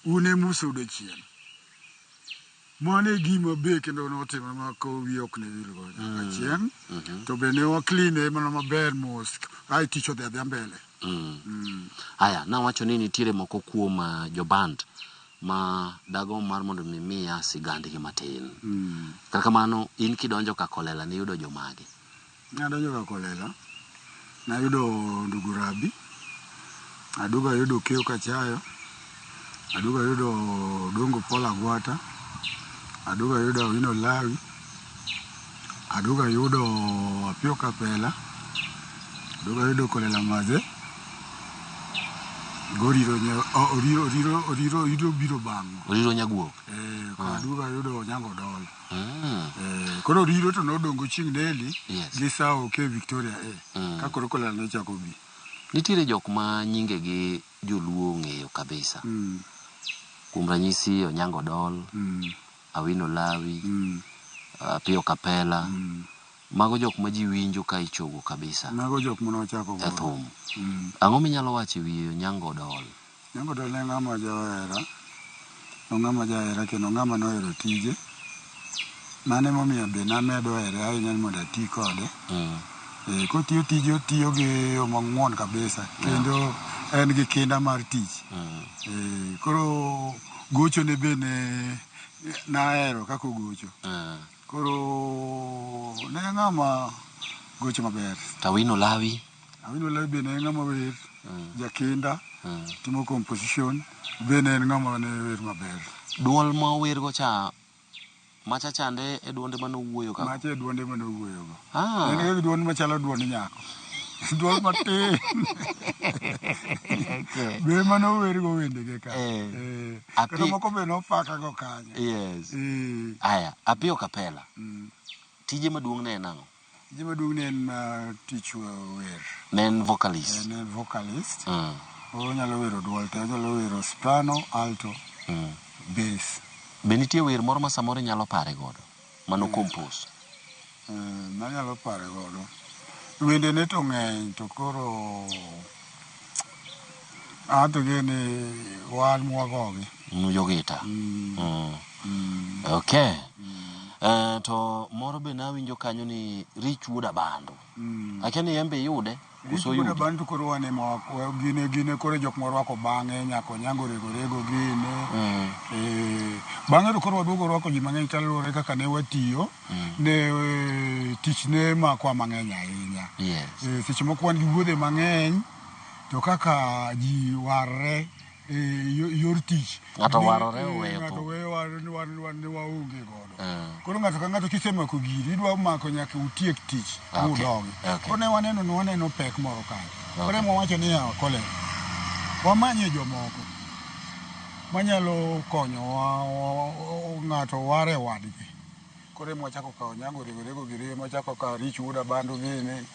Un ema usudo chien. Mano e gima be kendo notimore ma koro wiya ok ne wilgo nyaka chieng'. To be ne wa clean e mana maber mos ae tich odhi adhiya mbele. Aya, nawacho ni nitiere moko kuom joband ma dagomb mar mondo mi miya sigandgi matin. Kata kamano, in kidonjo ka Kolela niyudo jomage? Nadonjo ka Kolela, nayudo ndugu Rabi, aduogo ayudo Okeyo Kachayo, aduogo ayudo Odongo Paul Agwata, aduogo ayudo Awino Lawi, aduogo ayudo Apio Kapela, aduogo ayudo Kolela Maze, Goriro Oriro Oriro Oriro Oriro biro bang'o. Oriro Nyaguok. Eh, aduogo ayudo Onyango Odol. Eh, koro Oriro to nodongo chieng' Neli Yes. gi Sawo ke Victoria A. Ka koro Kolela nochako bi. Nitiere jok ma nyingegi joluo ong'eyo kabisa. Kuom ranyisi Onyango Odol, Awino Lawi, Apio Kapela. Mago jok ma ji winjo ka ichogo kabisa Mago jok mane wachako e godo. thum. Ang'o minyalo wacho e wi Onyango Odol? Onyango Odol ne ng'ama jahera, ng'ama jahera kendo ng'ama nohero tije. Mano emomiyo be namedo here ahinya ni mondo ati kode. Kotiyo tije otiyo gi yo mang'won kabisa kendo en gi kinda mar tich. Koro gochone be ne nahero kaka ogocho. Koro ne ng'ama gocho maber. Awino Lawi. Awino Lawi be ne en ng'ama wer, jakinda, timo composition, be ne en ng'ama ne wer maber. Duol ma owergo cha macha chande e duonde mane owuoyo ka. Macha e duonde mane owuoyogo. Ah. En gi duond machalo duond nyako. Duol matin. Be mane owergo wendege ka. Kata moko be nopakago kanyo. Yes. Aya, Apio Kapela. Tije maduong' ne en ang'o? Tije maduong' ne en tich wer. Ne en vocalist. Ne en vocalist. Onyalo wero duol te, onyalo wero soprano, alto, bass. Be nitie wer moro ma samoro inyalo pare godo? Mano compose. Manyalo pare godo. Wende ne to ng'eny to koro anto ng'e ni wan mwagogi. Jogita. Okay. To moro be nawinjo kanyo ni Rich Wuod Abando. Akia ni en be iyude? Rich Wuod Abando koro wan ema gine koro jok mwarwako bang'e nyaka Onyango Rego Rego gine. Bang'e to koro waduogo rwako ji mang'eny kaluwore kaka ne watiyo. Ne tich ne makwa mang'eny ahinya. Yes. Seche moko wan gi wuodhe mang'eny to kaka ji warre yor tich. Ng'ato warore oweyo Ng'ato weyo wan ne waonge godo. Koro ng'ato ka ng'ato kisemako giri idwa mako nyaka utiek tich mudogi. Koro ne waneno pek moro kanyo. Koro ema wawacho ni yawa Kolela, wamanye jomoko manyalo konyowa ng'ato ware wadgi. Koro ema wachako kawo Onyango Rego Rego giri, ema wachako kawo Rich Wuod Abando gini,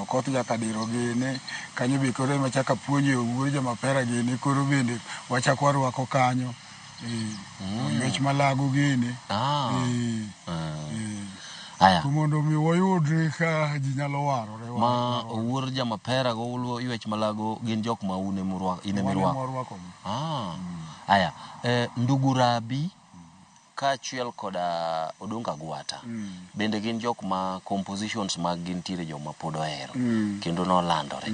Okoth Jakadiro gini, kanyo be koro ema achako apuonje Owuor Jamapera gini, koro bende wachako warwako kanyo. Oywech Malago gini. Aya. To mondo mi wayudre ka ji nyalo warore. Ma Owuor Jamapera go Oywech Malago gin jok ma un ema in ema irwako. Wan ema Aya, Ndugu Rabi kaachiel koda Odongo Agwata bende gin jok ma compositions mag gi nitiere joma pod ohero kendo nolandore.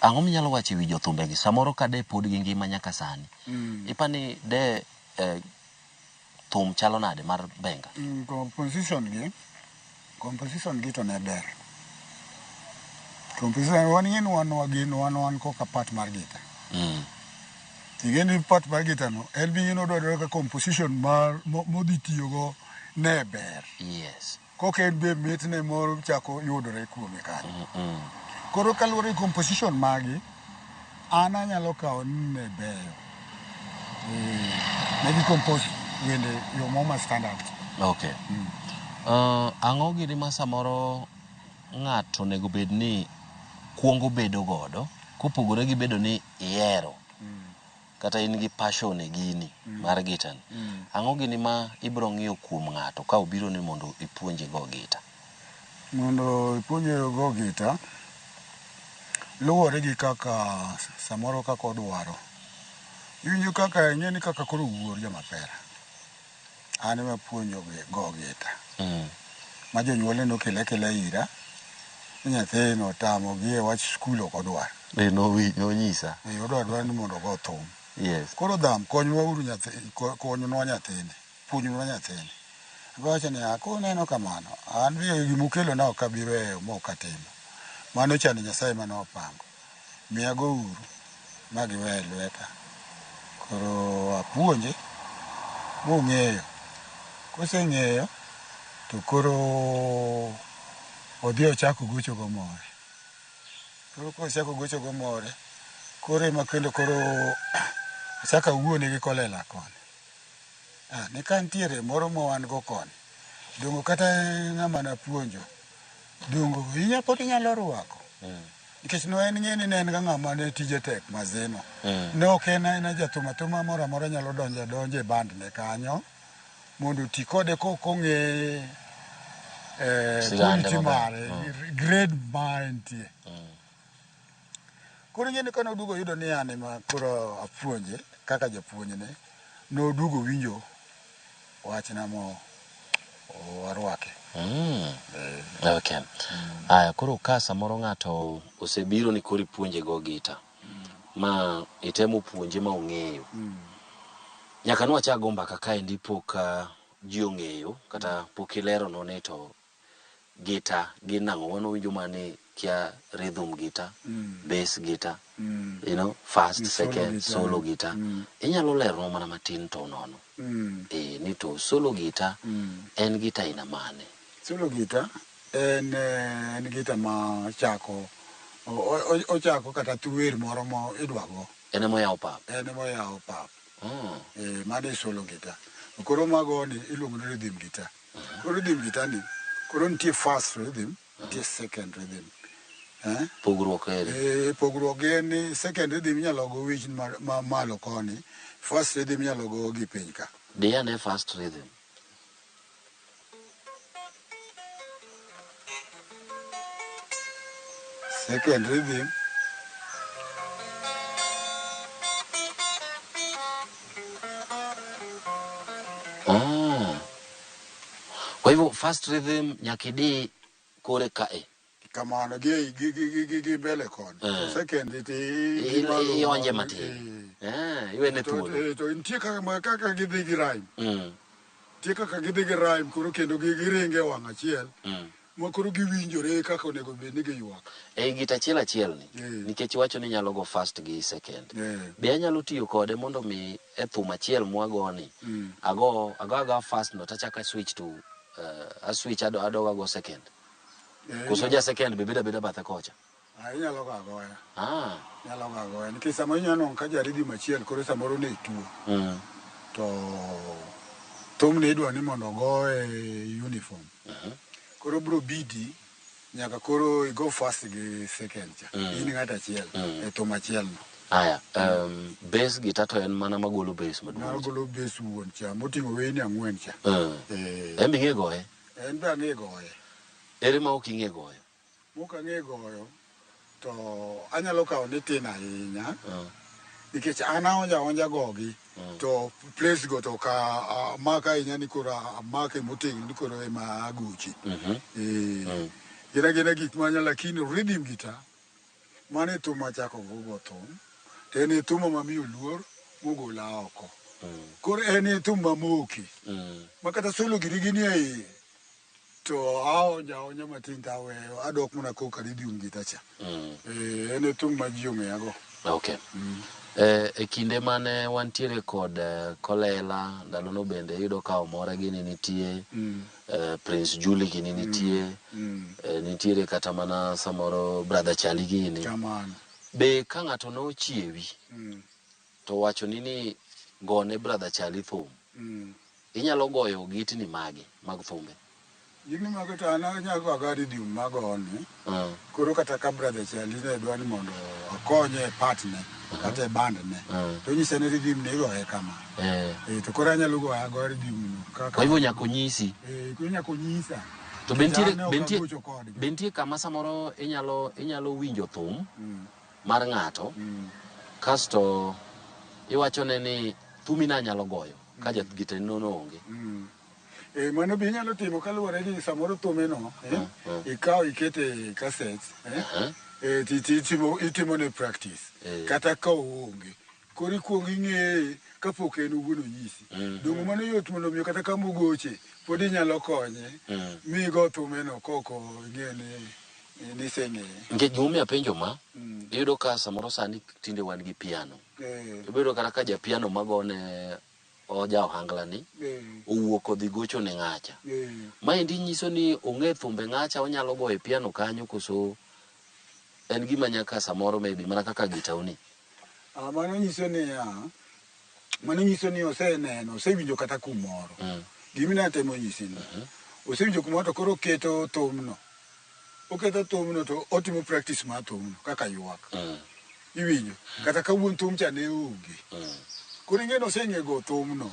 Ang'o minyalo wacho ewi jothumbegi samoro ka de pod gingima nyaka sani? Ipani de thum chalo nade mar benga? Composition gi to ne ber. Composition wan ing'e ni wan wan koka part mar gita. Ing'e ni part mar gita no en be ing'e ni odwa ka composition mar modhi tiyogo ne ber. Yes. Koka en be mitne moro chako yudore kuome kanyo. Koro kaluwore gi composition magi, an anyalo kawo ni ne beyo. Ne gi compose wende yo moro ma standard. Okay. Ang'o gini ma samoro ng'ato onego bed ni kuongo bedo godo kopogore gi bedo ni ihero? Kata in gi passion e gini mar gita ni. Ang'o gini ma ibiro ng'iyo kuom ng'ato ka obiro ni mondo ipuonje go gita? Mondo ipuonje go gita, luwore gi kaka samoro kaka odwaro. Iwinjo kaka ing'e ni kaka koro wuor jamapera. An ema apuonjo go gita. Ma jonyuolne nokele akela ira, ni nyathino otamogi e wach skul ok odwar. Eh, nonyisa. Eh, odwaro adwara ni mondo ogo thum. Yes. Koro dham, konywa uru nyathi, konywa nyathini, puonjnwa nyathini. Awacho niya, kuneno kamano, an be gimukelona ok abi weyo ma ok atimo. Mano chano Nyasaye mane opango. Miya go uru, ma giweyo e lweta. Koro apuonje, mong'eyo. Koseng'eyo, to koro odhi ochako gocho gomore. Koro kochako gocho gomore, koro ema kendo koro achako awuone gi kolela koni. Ah, ni ka nitiere moro ma wan go koni, dongo kata ng'ama napuonjo, dongo inya pod inyalo rwako. Nikech no en ng'e ni ne en ga ng'ama ne tije tek mazeno. Ne ok en aena jathum athuma moro amora nyalo donjo adonja e band ne kanyo mondo oti kode kok ong'e Sigande quality maber. mare, grade ma entie. Koro ing'e ni kane oduogo oyudo ni an ema koro apuonje kaka japuonjne, noduogo owinjo wachna mo warwake. Okay. Aya, koro ka samoro ng'ato osebiro ni koro ipuonje go gita, ma itemo puonje ma ong'eyo. Nyaka nwachak go mbaka kaendi pok ji ong'eyo kata pok ileronwa ni to gita gin nang'o. Wan wawinjo mana ni kia rhythm gita, bass gita, first, Solo second, guitar. solo gita. Inyalo leronwa mana matin to nono. Ni to solo gita en gita aina mane? Solo gita en en gita ma chako ochako kata wer moro ma idwa go. En ema oyawo pap. En ema oyawo pap. Mano e solo gita. Koro magoni iluongo ni rhythm guitar. Koro rhythm guitar ni, koro nitie first rhythm, nitie second rhythm. Eh? Pogruok ere? Pogruok en ni second rhythm inyalo go wich ma malo koni, first rhythm inyalo go gi piny ka. Di ane first rhythm. Second rhythm Kwa hivyo first rhythm nyaka idi kore kae. Kamano gi mbele koni. To second ti gi malo. Ionje matin. Iwene thuolo. To nitie kaka gidhi gi rhyme. Nitie kaka gidhi gi rhyme koro kendo giringe wang' achiel. Ma koro giwinjore kaka onego bed ni giywak. E gita achiel achiel ni, nikech iwacho ni inyalo go first gi second. Be anyalo tiyo kode mondo mi e thum achiel mwagoni, ago ago first no tachako a switch to a switch adog ago second. Koso ja second be bedo abeda bathe kocha. Inyalo go agoya. Inyalo go agoya. Nikech sama inyalo nwang'o ka ja rhythm achiel koro samoro ne tuo. To thumni idwa ni mondo ogo e uniform. Koro bro bidi nyaka koro igo first gi second cha. In ng'at achiel e thum achiel no. Aya, bass guitar to en mana magolo bass maduong'. Magolo bass wuon cha moting'o weyni ang'wen cha. En be ing'e goye? En be ang'e goye. Ere ma ok ing'e goyo? Mok ang'e goyo to anyalo kawo ni tin ahinya. Nikech an aonja aonja gogi to place go to ka maka ahinya ni koro amake motegno ni koro ema agoche. Gin agina gik manya lakini rhythm guitar mano e thum machako go thum to en e thum mamiyo luor mogola oko. Koro en e thum mamoki ma kata solo giri gini e iye to aonja aonja matin to aweyo adok mana koka rhythm guitar cha. En e thum ma ji ong'eya go. Okay. E kinde mane wantiere kod Kolela, ndalono bende iyudo ka Omore gini nitie, Prince Julie gini nitie, nitiere kata mana samoro Brother Charlie gini. Kamano. Be ka ng'ato nochiewi, to wachoni ni gone Brother Charlie thum, inyalo goyo gitni mage mag thumbe? Gini mago to an anyalo go agoya rhythm magone. Koro kata ka brother Chali ne dwa ni mondo akonye e part ne kata e band ne. To onyisa ni rhythm ne igoye kama. Eh, to koro anyalo goyo agoya rhythm no kaka. Kwa hivyo nyaka onyisi. Eh, koro nyaka onyisa. To be nitiere An ne ok be nitie agocho kodgi. be nitie kama samoro inyalo inyalo winjo thum mar ng'ato kasto iwachone ni thumi na anyalo goyo ka ja gitani no onge. Eh, mano be inyalo timo kaluwore gi samoro thume no eh, ikawo ikete e cassette eh, eh, ti- ti- itimo, itimo ne practice Eh. kata ka oonge koro ikuongo ing'eye kapok en owuon onyisi dongo mano yot mondo omiyo kata kama ogoche pod inyalo konye mi igo thumeno kok ong'e ni niseng'eye Nikech gimomiyo apenjo ma, iyudo ka samoro sani tinde wan gi piano. eh, Ibedo kata ka japiano magone oja ohangla ni eh, owuok odhi gocho ne ng'acha. eh. Maendi nyiso ni ong'e thumbe ng'acha onyalo goyo e piano kanyo koso en gima nyaka samoro maybe mana kaka gitauni. Ah, mano nyiso niya mano nyiso ni oseneno osewinjo kata kumoro gima natemo nyisi ni osewinjo kumoro to koro oketo thumno oketo thumno to otimo practice mar thumno kaka ywak iwinjo kata ka wuon thum cha ne onge koro ing'e ni oseng'e go thumno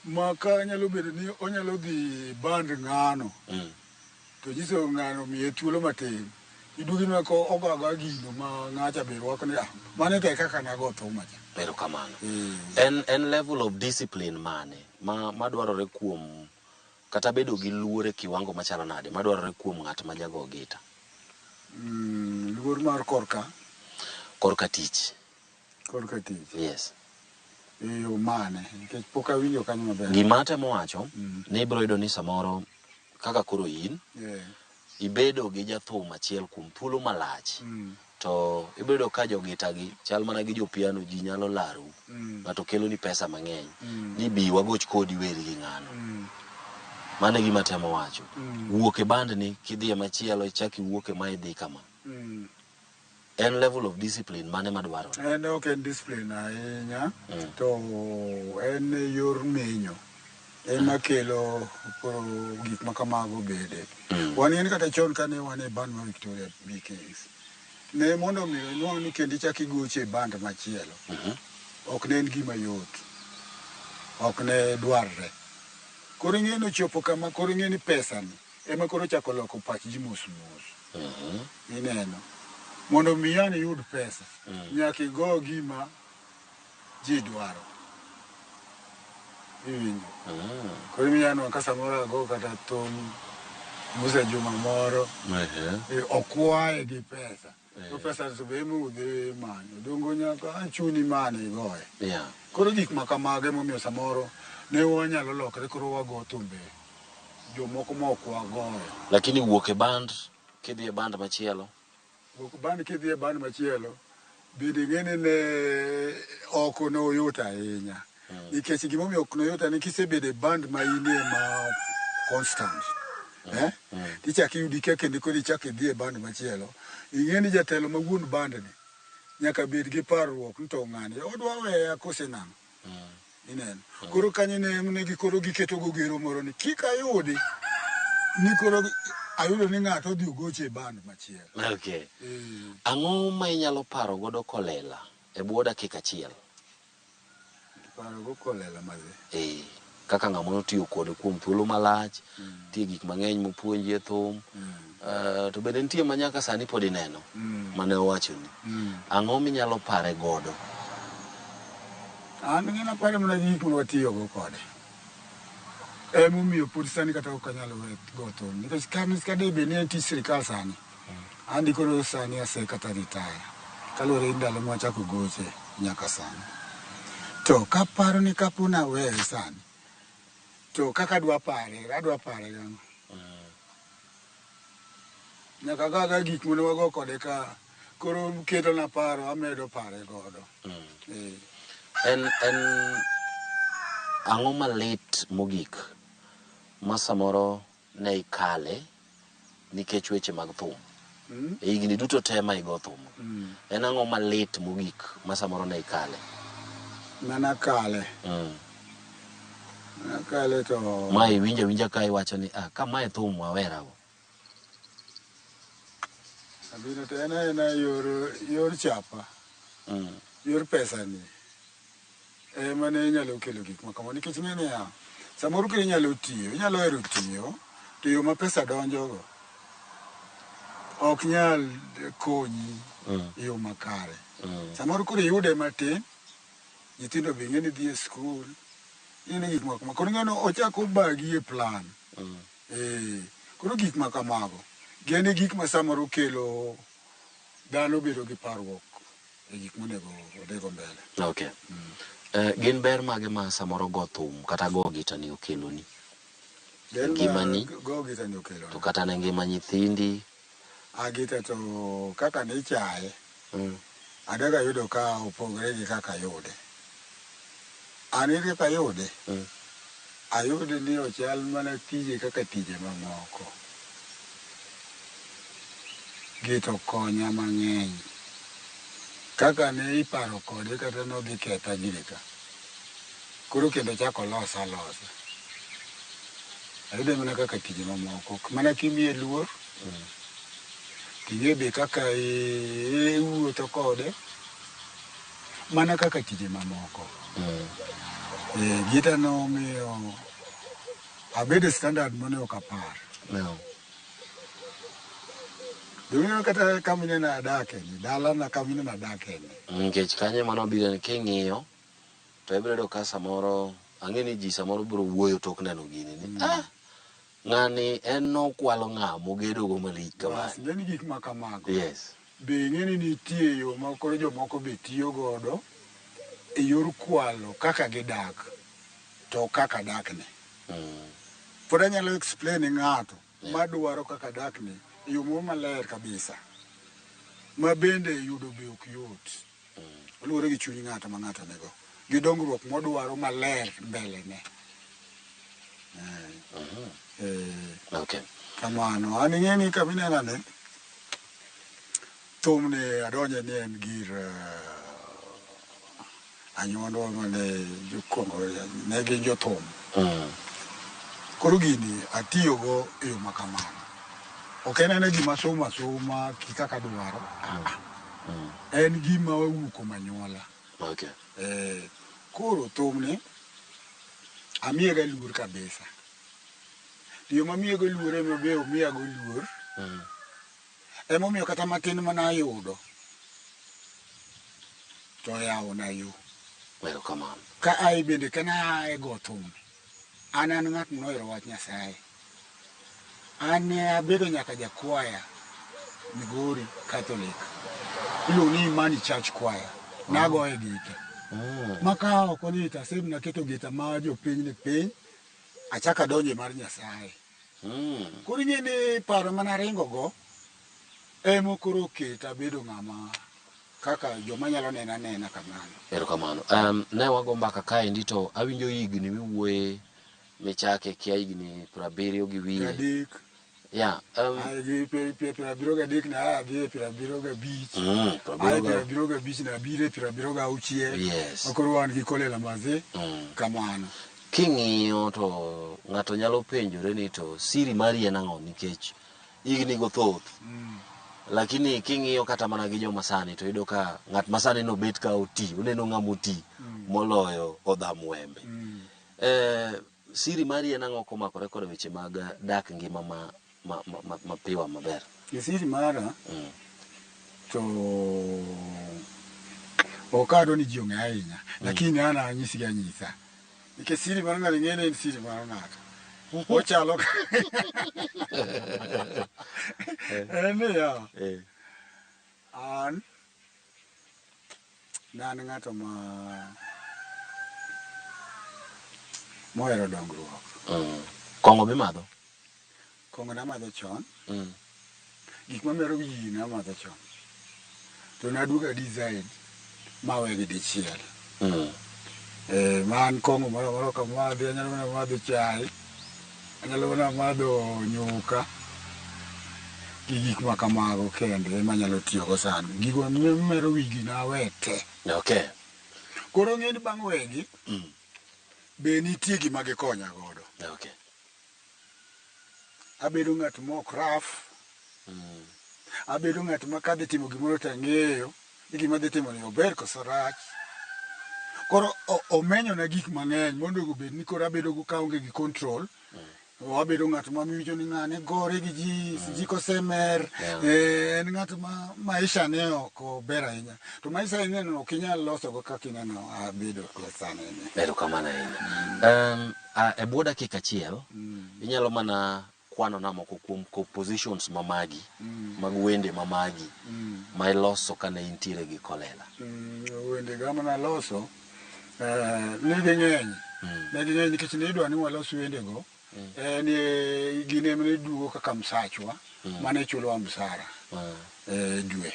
ma ka nyalo bedo ni onyalo dhi band ng'ano to nyiso ng'ano miye thuolo matin iduogo ineno ka ogo agoya gino ma ng'acha be rwako ni ah mano to e kaka nago thuma cha Erokamano. Mm. En, en level of discipline mane ma, madwarore kuom kata bedo gi luor e kiwango machalo nade madwarore kuom ng'at ma jago gita Luor mar korka korka tich? korka tich Yes. e yo mane nikech pok awinjo kanyo maber Gima atemo wacho ni ibiro yudo ni samoro kaka koro in Yeah. ibedo gi jathum achiel kuom thuolo malach to ibiro yudo ka jogita gi chal mana gi jopiano ji nyalo larou ng'ato kelo ni pesa mang'eny ni bi wagoch kodi weri gi ng'ano mano e gima atemo wacho wuok e band ni kidhi e machielo ichak iwuok e ma idhi kama en level of discipline mane madwarore En ok en discipline ahinya to en yor menyo ema kelo koro gik ma kamago bede. Wan en kata chon kane wan e band mar Victoria B Kings ne mondo mi inwang' ni kendo ichak igoche e band machielo ok ne en gima yot ok ne dwarre koro ing'e ni ochopo kama koro ing'e ni pesa ni ema koro ochako loko pach ji mos mos ineno mondo mi an iyud pesa nyaka igo gima ji dwaro iwinjo koro imiyo anwa ka samoro ago kata thum Musa Juma moro eh, okwaye gi pesa to pesa to be ema udhi manyo dongo nyaka achuni mane igoye yeah. koro gik ma kamago emomiyo samoro ne wanyalo lokre koro wago thumbe jomoko ma ok wagoyo lakini wuok e band kidhi e band machielo Wuok band kidhi e band machielo bende ing'e ni ne ok noyot ahinya nikech gimomiyo ok noyot ahinya kisebedo e band ma inie ma constant eh? tichak iyudi ka kendo koro ichak idhi e band machielo ing'e ni jatelo ma wuon band ni nyaka bed gi parruok ni to ng'ani odwa weya kose nang'o ineno koro kanyo ne ne gi koro giketo go gero moro ni kik ayudi ni koro ayudo ni ng'ato odhi ogoche e band machielo okay. Eh. Ang'o ma inyalo paro godo kolela e bwo dakika achiel? Paro go kolela madhi Eh, kaka ng'ama notiyo kode kuom thuolo malach, nitie gik mang'eny mopuonji e thum, to bende nitie ma nyaka sani pod ineno mane owachoni. Ang'o minyalo pare godo? An ng'ena pare mana gi gik mane watiyogo kode emomiyo pod sani kata ok anyal we go thum nikech ka de bed ni en tich sirikal sani an di koro sani ase kata retire kaluwore gi ndalo mwachako goche nyaka sani to kaparo ni kapo naweye sani to kaka adwa pare adwa pare gang'o nyaka go aga gik mane wago kode ka koro ketona paro amedo pare godo eh. En, en ang'o malit mogik ma samoro ne ikale nikech weche mag thum? E higni duto te ma igo thum, en ang'o malit mogik ma samoro ne ikale? Mana kale. Nakale to Ma iwinjo awinja ka iwacho ni ah, ka mae thum wawerago. Abiro to en aena yor, yor chapa. Yor pesa ni. Ema ne inyalo kelo gik ma kama nikech ing'e niya, samoro koro inyalo tiyo, inyalo hero tiyo, to yo ma pesa donjogo ok nyal konyi e yo makare. Samoro koro iyude matin, nyithindo be ing'e ni dhi e skul, ing'e ni gik ma kama. Koro ing'e ni ochako obagi e plan. Eh, koro gik ma kamago gin e gik ma samoro kelo dhano bedo gi parruok e gik monego odhigo mbele. Okay. Gin ber mage ma samoro go thum kata go gita ni okeloni? Ber ma Ngimani. go gita ni okelona. To kata ne ngima nyithindi. A gita to kaka ne ichaye, adaga yudo ka opogore gi kaka ayude. An gi kaka ayude, ayude ni ochal mana tije kaka tije mamoko. Gita okonya mang'eny. Kaka ne iparo kode kata nodhi ketha gini ka. Koro kendo ochako olosa alosa. Ayude mana kaka tije mamoko. Mana kimiye luor, ting'e be kaka iwuotho kode, mana kaka tije mamoko. Gita nomiyo abedo standard mane ok apar. No. Donge kata kama ineno adake ni, dalana kama ineno adake ni. Nikech kanyo ema nobiro ni king'iyo to ibiro yudo ka samoro ang'e ni ji samoro biro wuoyo tok neno gini ni ah, ng'ani en nokwalo ng'a mogedo go malich kamae. Bas, ing'e ni gik ma kamago. Yes. Be ing'e ni nitie yo ma koro jomoko be tiyo godo e yor kwalo kaka gidak to kaka dakni. Pod anyalo explain ne ng'ato madwaro kaka dakni e yo moro maler kabisa. Ma bende yudo be ok yot. Oluwore gi chuny ng'ato ma ng'ato nigo. Gi dongruok modwaro maler mbele ne. Okay. Kamano. An ing'e ni kama inena ni, thum ni adonje ni en gir anyuondwa mane jokwongo ne gin jothum. Koro gini atiyogo e yo ma kamano. Ok en ane gima somo asoma kaka adwaro. En gima owuok kuom anyuola. Okay. Koro thumni amiyega luor kabisa. Yo mamiyego luor ema be omiyago luor. Emomiyo kata matin mana ayudo to oyawona yo. Erokamano. Ka ae bende kana ae go thum, an an ng'at nohero wach Nyasaye. An ne abedo nyaka jakwaya Migori Catholic. Iluongo ni Imani Church Choir. Nagoye gita. Ma ka oko ni to asem naketo gita ma jopiny ni piny, achako adonjo e mar Nyasaye. Koro ing'e ni paro mana ringo go ema koro oketa abedo ng'ama kaka joma nyalo nena anena kamano. Erokamano. Ne wago mbaka kaendi to awinjo higni miwuoye michake kia higni 70 gi wiye. 30. Yeah, Ae gi 73 na adhi e 75. 75 Ae 75 na abiro e 76. Yes. Ma koro wan gi Kolela Maze. Kamano. King'iyo to ng'ato nyalo penjore ni to siri mari en ang'o nikech higni go thoth. Lakini king'iyo kata mana gi joma sani to iyudo ka ng'at ma sani no bet ka oti, oneno ng'ama oti moloyo odham wembe. Siri mari en ang'o komakore kod weche mag dak ngima ma piwa maber? Siri mara to ok adwa ni ji ong'e ahinya, lakini an anyisi gi anyisa. Nikech siri mar ng'ato ing'e ni en siri mar ng'ato. Ochalo en niya, an ne an ng'ato ma mohero dongruok. Kong'o mimadho? Kong'o namadho chon. Gik mamero ji namadho chon. To naduogo a decide mawegi dichiel. Ma an kong'o moro amora ok amadhi, anyalo mana madho chai, anyalo mana madho nyuka gi gik ma kamago kende ema anyalo tiyogo sani. Gigo mamero wigi nawe te. Okay. Koro ng'e ni bang' wegi, Be nitie gima gikonya godo. Abedo ng'at ma ok raf. Abedo ng'at ma kadhi timo gimoro to ang'eyo ni gima adhi timo ni ober koso rach. Koro omenyona gik mang'eny monego bed ni koro abedo go kaonge gi control. Wabedo ng'at ma miwinjo ni ng'ane gore gi ji, ji kosemer. En ng'at ma maisha ne ok ober ahinya. To maisha ineno ok inyal loso go kaka ineno abedo sani ni. Erokamano ahinya. E bwo dakika achiel, inyalo mana kwano na moko kuom compositions ma magi, mag wende ma magi, ma iloso kane intiere gi Kolela. Wende ga mana loso, ne ging'eny. Ne ging'eny nikech ne idwa ni walos wendego. En gin ema ne duogo kaka msachwa, mane chulowa msara dwe.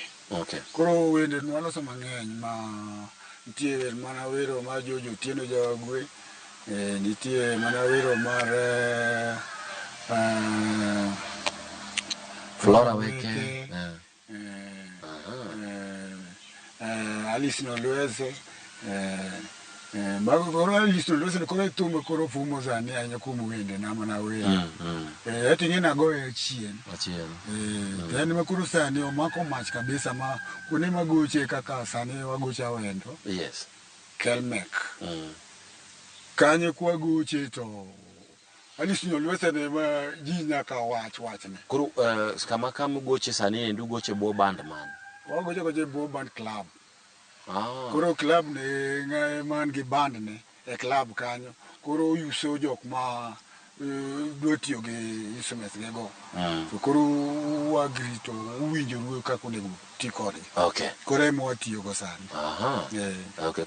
Koro wende ne waloso mang'eny ma nitie wer mana wero mar George Otieno Jawagwe, nitie mana wero mar Flora Weke, Alice Nolwese, mago koro Alice Nolwese ni koro e thum koro fumo sani ahinya kuom wende na mana wero. Eti ing'e nagoye achien. Achien. To en ma koro sani omako mach kabisa ma kuonde magoche kaka sani wagocho Awendo. Kelmek. Kanyo kwagoche to Alice Nyolwese ne ma ji nyaka wach wachne. Koro kama kama ugoche sani endi ugoche bwo band man? Wagoche goche bwo band club. Koro club ne ng'ae man gi band ne e club kanyo. Koro oyuso jok ma dwa tiyo gi instruments ge go. To koro wa agree to uwinjoru kaka onego ti kodgi. Koro ema watiyo go sani.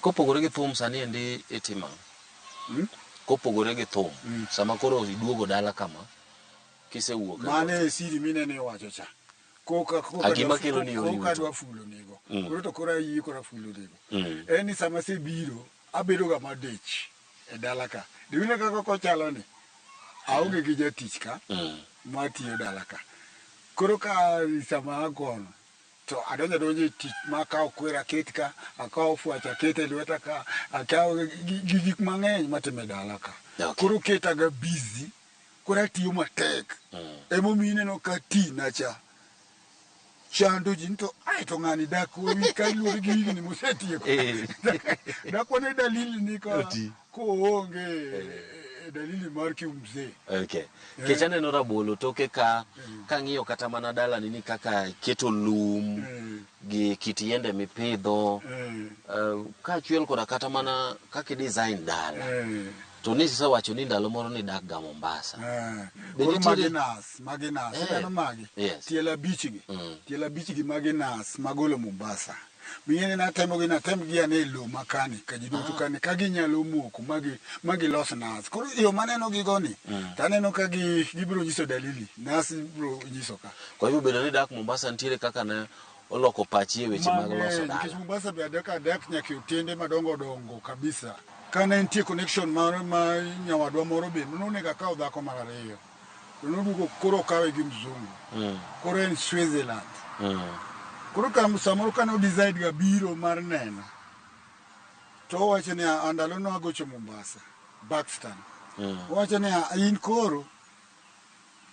Kopogore gi thum sani endi itimo ang'o? Kopogore gi thum, sama koro iduogo dala kama, kisewuok e Mano ot. e siri mineno iwacho cha. Koka, koka A gima dwa kelo ni yor koka yuto. dwa fulo nigo. Koro to koro ayie koro afulo nigo. En ni sama asebiro, abedo ga madich e dala ka. Diwinjo kaka kochalo ni, aonge gi jatich ka, matiyo dala ka. Koro ka sama agono, to adonjo adonjo e tich ma akawo kwer aket ka, akawo fwach aket e lweta ka, akawo gi gik mang'eny matimo e dala ka. Koro keta ga busy, koro atiyo matek. Emomiyo ineno ka tina cha chando ji ni to ai to ng'ani dak wawi ka luwore gi higni mosetieko. Dak wane dalili ni ka Oti. koonge dalili mar kiumzee. Kech aneno rabolo toke ka kang'iyo kata mana dalani ni kaka iketo lum gi kit yiende mipidho, kaachiel koda kata mana kaka i design dala. To nisewacho ni ndalo moro nidak ga Mombasa. Be Koro nitiere magi nas, magi nas. Ineno magi? Tielo abich gi. Tielo abich gi magi nas magolo Mombasa. Ming'e ni natemo gi natem gi ane e lowo makani, ka ji duto kani, ka ginyalo moko ma gilos nas. Koro yo maneno gigo ni, to aneno ka gibiro nyiso dalili, nas ibiro nyiso ka. Kwa hivyo bedo ni dak Mombasa nitiere kaka ne oloko pachi e weche mag loso Mang'eny, dala. nikech Mombasa be adak adak nyaka e otende madongo dongo kabisa. Kane nitie connection moro ma nyawadwa moro be nonego akaw dhako mar ariyo. To noduogo koro okawe gi mzungu. Koro en Switzerland. Koro ka samoro kane o decide ga biro mar nena, to owacho ni a ndalo no agocho Mombasa, Buxton. Owacho ni a in koro,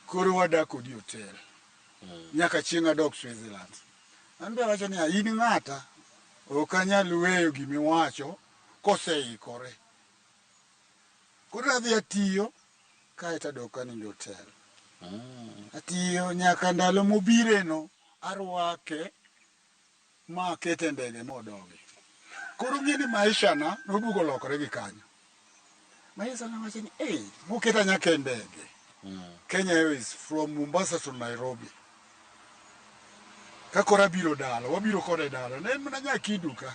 koro wadak kodi hotel. Nyaka chieng' adok Switzerland. An be awacho ni a in ng'ata, ok anyal weyo gimiwacho koseikore. Koro adhi atiyo, kaeto adok anindo hotel. Atiyo nyaka ndalo mobireno, arwake ma akete e ndege modogi. Koro ng'e ni maisha na noduogo olokore gi kanyo. Maisha na wacho ni, hey, moketa nyaka e ndege. Kenya Airways from Mombasa to Nairobi. Ka koro abiro dala, wabiro kode dala. Ne en mana nyakidu ka.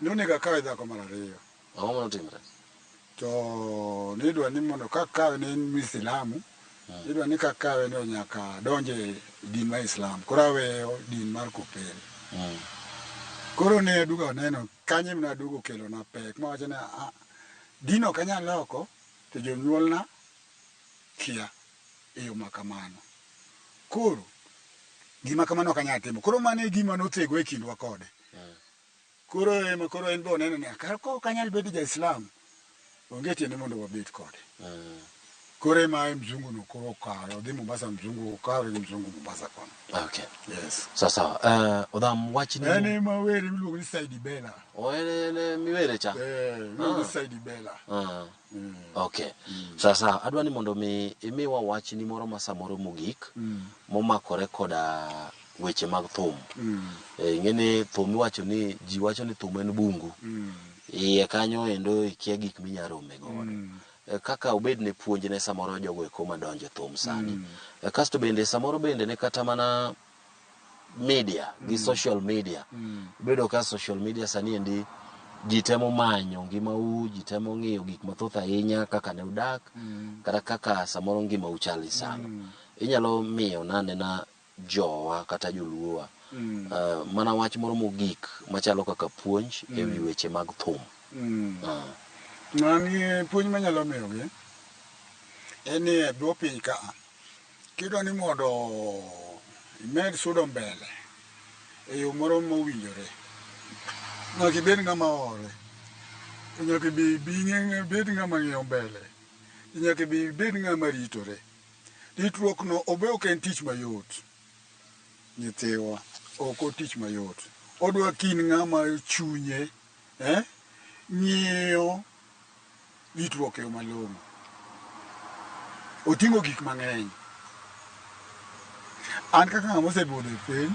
Nonego akawe dhako mar ariyo. Ang'o manotimre? To nidwa ni mondo ka kawe ne en Muislamu, nidwa ni ka kawe no nyaka donje din mar Islam. Koro aweyo din mar Kopere. Koro ne aduogo aneno kanyo ema naduogo kelona pek mawacho ni a din ok anyal loko to jonyuolna kia e yo ma kamano. Koro gima kamano ok anyal timo. Koro mano e gima nothego e kindwa kode. Koro ema koro en be oneno ni kar ko ok anyal bedo ja Islam. Onge tiende mondo wabet kode. Koro ema mzungu no koro okawe, odhi Mombasa mzungu, okawe gi mzungu Mombasa kono. Okay. Yes. Sawa sawa. Odham wachni. En ema wer miluongo ni Saidi Bella. O en en miwere cha. Eh, miluongo ni Saidi Bella. Ah. Okay. Sawa sawa. Adwa ni mondo mi imiwa wachni moro ma samoro mogik momakore koda weche mag thum. Ing'e ni thum iwacho ni ji wacho ni thum en bungu. Iye kanyo endo ikia gik minya rome godo. Kaka obed ne puonj ne samoro jogo eko madonjo e thum sani. Kasto bende samoro bende ne kata mana media gi social media. Bedo ka social media sani endi ji temo manyo ngimau, ji temo ng'iyo gik mathoth ahinya kaka ne udak, kata kaka samoro ngimau chali sano. Inyalo miyo nanena jowa kata joluowa mana wach moro mogik machalo kaka puonj e wi weche mag thum. Mani puonj manyalo miyogi en ni e bwo piny ka kidwa ni mondo imed sudo mbele e yo moro mowinjore, nyaka ibed ng'ama hore, to nyaka ibed ng'ama ng'iyo mbele, to nyaka ibed ng'ama ritore. Ritruok no obe ok en tich mayot, nyithiwa, ok otich mayot. Odwa kin ng'ama chunye ng'iyo ritruok e yo malong'o. Oting'o gik mang'eny. An kaka ng'ama osebudho e piny,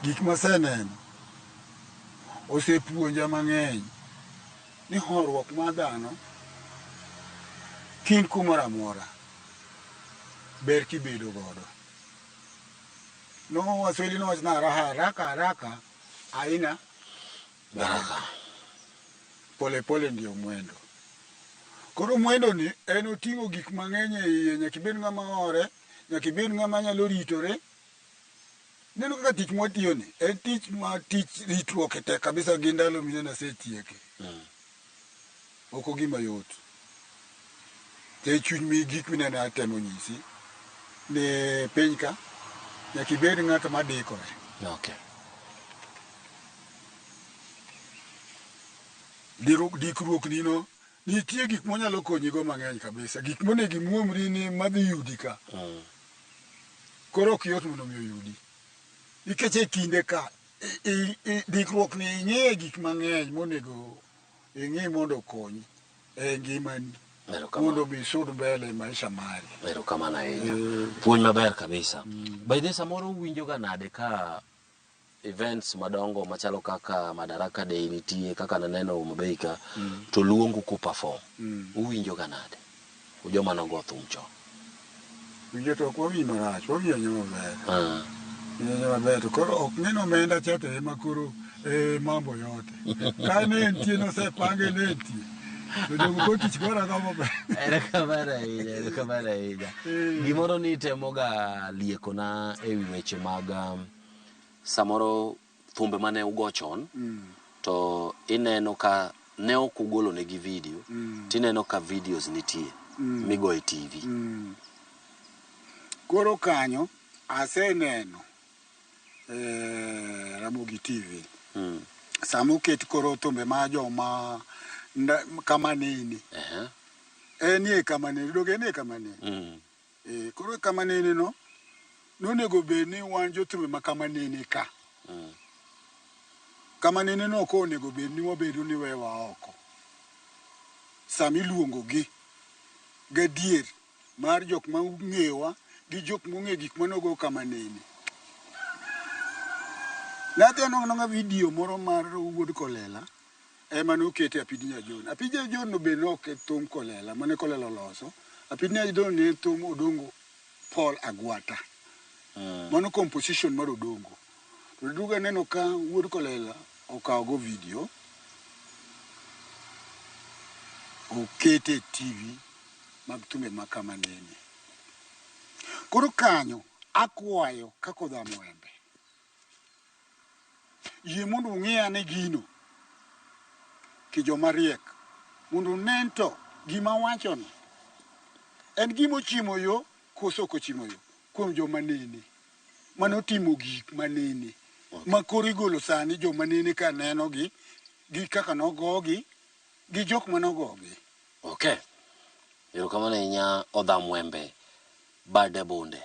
gik maseneno osepuonja mang'eny ni horuok mar dhano kin kumoro amora ber kibedo godo. No Waswahili nowacho ni haraka haraka haina Baraka. Pole pole ndio mwendo. Koro mwendo ni en oting'o gik mang'eny e iye, nyaka ibed ng'ama hore, nyaka ibed ng'ama nyalo ritore. Ineno kaka tich mwatiyo ni en tich ma tich ritruok e tek kabisa gi ndalo mineno asetieke. Ok ogima yot. Te chuny mi gik mineno atemo nyisi ni piny ka nyaka ibed ng'at ma dikore. Okay. Dikruok ni no nitie gik monyalo konyigo mang'eny kabisa. Gik monego imuomri ni madhi yudi ka. Koro ok yot mondo mi oyudi. Nikech e kinde ka dikruok ni ing'iye gik mang'eny monego ing'i mondo okonyi e ngimani. Mondo mi isud mbele e maisha mari. Erokamano ahinya. Puonj maber kabisa. By the way, samoro uwinjo ga nade ka events madongo machalo kaka Madaraka Day nitie kaka naneno Homa Bay ka to luongu ku perform. Uwinjo ga nade? Ujoma nogo thum chon. Winjo to ok wawinj marach, wawinjo awinja maber. Winjo maber to koro ok ng'e ni omenda cha to ema koro mambo yote. Ka ne nitie nosepange ne nitie. To jogo koro tich gora go maber. Erokamano ahinya, erokamano ahinya. Gimoro ni itemoga liekona e wi weche mag samoro thumbe mane ugo chon to ineno ka ne ok ugolo negi video tineno ka videos nitie migo e TV. Koro kanyo aseneno Ramogi TV. Sama oket koro thumbe ma joma kama nene. En e kama nene, donge en e kama nene. Koro kama nene no nonego bed ni wan jothumbe ma kama nene ka. Kama nene no ok onego bed ni wabedo ni wewa oko. Sama iluongo gi gadier mar jok ma ong'ewa gi jok mong'eyo gik manogo kama nene. Nadhi aneno video moro mar wuod Kolela ema nokete Apidi Nyajon. Apidi Nyajon no be nok thum Kolela mane Kolela oloso. Apidi Nyajon ne thum Odongo Paul Agwata. Mano composition mar Odongo. To duogo aneno ka wuod Kolela okawo go video okete e TV mag thumbe ma kama nene. Koro kanyo akwayo kaka Odhamo Embe. Yie mondo ung'i ane gino ki joma riek mondo unen to gima awachono en gima ochimo yo koso ok ochimo yo kuom joma nene manotimo gik manene ma koro igolo sani joma nene ka nenogi gi kaka nogogi Gi jok manogogi. Okay. Erokamano ahinya Odham Wembe, Bade Bunde.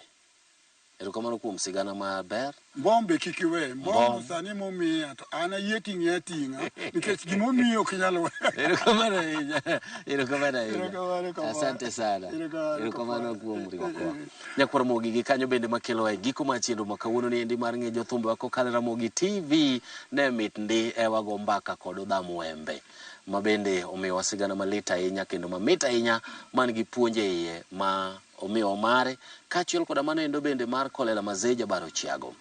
Erokamano kuom sigana maber. Mbom be kik iwe. Mbom Mbom. sani momiya to an ayie ting'e ating'a nikech gimomiyi ok inyal weyo. Erokamano ahinya. Erokamano ahinya. Erokamano kamano. Asante sana. Erokamano Erokamano kamano. kuom riwruokwa. Nyakwar Ramogi gi kanyo bende makelowa e giko mar chenro ma kawuono ni endi mar ng'e jothumbe kokalo e Ramogi TV ne mit ndi e wago mbaka kod Odham Wembe ma bende omiyowa sigana malit ahinya kendo mamit ahinya man gi puonj e iye ma omiyowa mare kaachiel koda mano endo bende mar Kolela Mazee Jabaro Chiago.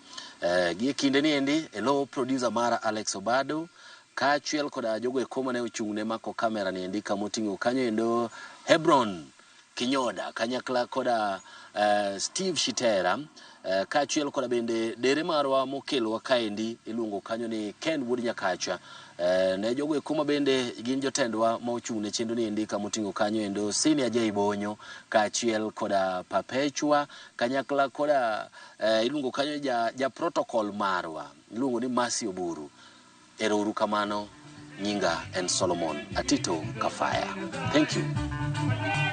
Gi e kinde ni endi e lo producer mara Alex Obado kaachiel koda jogo eko mane ochung' ne mako kamera ni endi kamoting'o kanyo endo Hebron Kinyoda kanyakla koda Steve Shitera kaachiel koda bende dere marwa mokelowa kaendi iluongo kanyo ni Ken Wuod Nyakacha. Ne jogo eko ma bende gin jotendwa ma ochung' ne chenro ni endi kamoting'o kanyo endo Senior J Bonyo kaachiel koda Perpetua kanyakla koda iluongo kanyo ja protocol marwa iluongo ni Mercy Oburu. Ero uru kamano, nyinga en Solomon Atito Kafaya. Thank you.